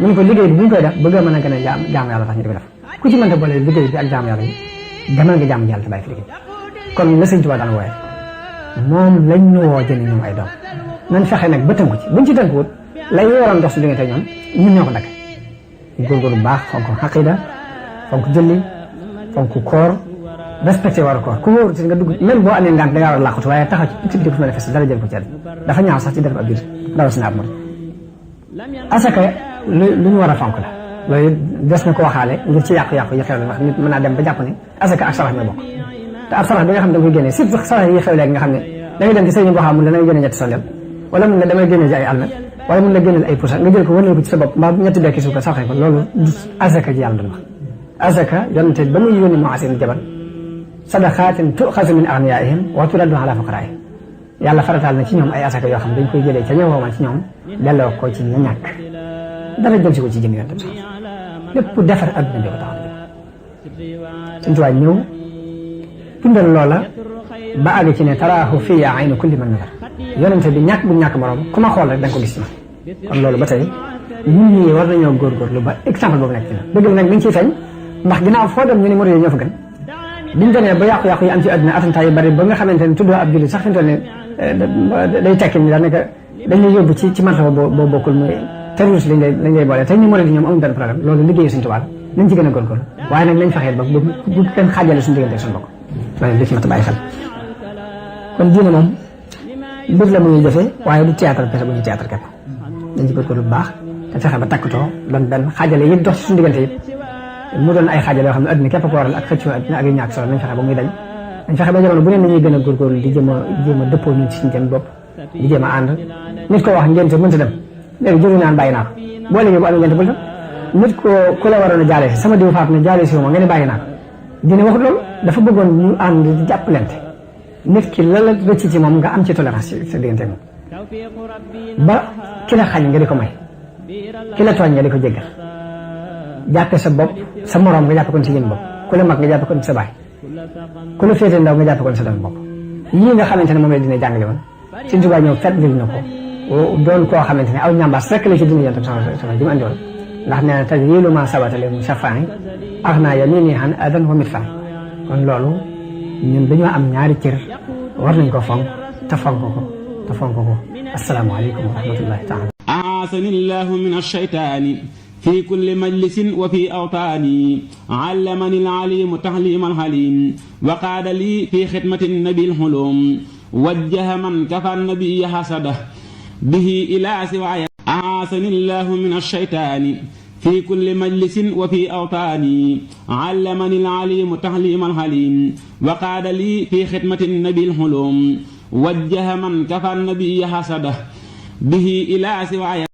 mu ne ko liggéey bi bu ñu koy def bëgg a mën a gën a jaamu yàlla tax ñu di ko def ku ci mën a boole liggéey bi ak jaamu yàlla gi demal nga jaamu yàlla te bàyyi fi liggéey kon la sëñ Tuubaa daan wooye moom lañ ñu woo jëni ñoom ay doom nañ fexe nag ba tënku ci buñ ci tënkuwut lay waroon dox su diggante ñoom ñun ñoo ko dagg góorgóorlu bu baax fonk xaqida fonk julli fonk koor respecté waru koor ku wóoru ci nga dugg même boo amee ngant da ngaa war a làqatu waaye taxaw ci activité bu fi manifeste dara jël ko ci àddina dafa ñaaw sax ci def ab biir rawatina ab murid asaka lu ñu war a fonk la loolu des na ko waxaale ngir ci yàqu-yàqu yi xew la wax nit mën naa dem ba jàpp ne asaka ak sarax ñoo bokk te ab sarax bi nga xam ne da nga koy génnee surtout sarax yi xew léegi nga xam ne da ngay dem ci sëriñ boo xam ne da ngay génne ñetti sondeel wala mun nga damay génne ci ay almet wala mun nga génneel ay pusa nga jël ko wënal ko ci sa bopp mbaa ñetti bekki suukar saxee ko loolu du asaka ji yàlla doon wax asaka yonente ba muy yónni Muaaz ibn Jabal sadaqaatin tuxazu min aghniyaa'ihim wa turaddu ala fuqaraa'ihim yàlla farataal na ci ñoom ay asaka yoo xam dañ koy jëlee ca ña woomal ci ñoom delloo ko ci ña ñàkk dara jëm si ko ci jëm yonente bi lépp defar adduna bi ko taxaw suñ tuwaay ñëw bindal loola ba àgg ci ne taraahu fiya aynu kulli man nazar yonente bi ñàkk bu ñàkk morom ku ma xool rek da nga ko gis ci man kon loolu ba tey ñun ñii war nañoo góorgóorlu ba exemple boobu nekk ci na dëgg la nag mi ngi ciy feeñ ndax ginnaaw foo dem ñu ne murid yi ñoo fa gën biñu demee ba yàqu-yàqu yi am ci àdduna attentat yu bari ba nga xamante ne tuddoo ab jullit sax fi mu toll ne day tekki ni daanaka dañ lay yóbbu ci martaba boo bokkul muy terroriste lañ lay boole te ñu murid yi ñoom amuñu benn problème loolu liggéeyu Sëñ Tuubaa nañ ci gën a góorgóorlu waaye nag nañ fexeel ba bu kenn xaajale suñu diggante suñu bokk loolu li ci mat a bàyyi xel kon diine moom mbir la muy jëfe waaye du théâtre kese bu ñu théâtre képp dañ ci góorgóorlu bu baax te fexe ba takkatoo doon benn xaajale yi dox ci suñu diggante yëpp mu doon ay xaajale yoo xam ne adduna képp ko waral ak xëccoo adduna ak yu ñàkk solo nañ fexe ba muy dañ nañ fexe ba jamono bu ne nañuy gën a góorgóorlu di jéem a dëppoo ñun ci suñu jëm bopp di jéem a ànd nit ko wax ngénte mënta dem léegi jóge naan bàyyi naa ko boo léegi bu amee ngénte bul dem nit ko ku la waroon a jaale si sama diw faatu ne jaale si ma nga ne bàyyi naa ko dina waxut loolu dafa bëggoon ñu ànd di jàppalante nit ki la la rëcc ci moom nga am ci tolérance sa diggante moom ba ki la xañ nga di ko may ki la tooñ nga di ko jéggal jàppe sa bopp sa moroom nga jàppe ko sa jëm bopp ku la mag nga jàppe ko sa baay ku la féete ndaw nga jàppe ko sa doom bopp yii nga xamante ne moom la dina jàngale woon Sëñ Tuubaa ñëw fet lil na ko doon koo xamante ne aw ñambaas rekk la ci dina yontam sama ji mu andi woon ndax nee na tey yéelu ma sabatale mu safaani ax naa ya nii nii xan adan wa mit faani kon loolu ñun dañoo am ñaari cër war nañ ko fonk te fonk ko asalaamaaleykum wa rahmatullahi taala aasanillahu min alcheytaani fi kulli majlisin wa fi awtaani allamani alalimu taxlima alxalim wa qaada lii fi xidmati nabi alxulum wajjaha man kafa nabiya xasada bihi ila siwaaya aasanillahu min alcheytaani في كل مجلس وفي أوطاني علمني العليم تعليم الحليم وقاد لي في خدمة النبي الحلوم وجه من كفى النبي حسده به إلى سواي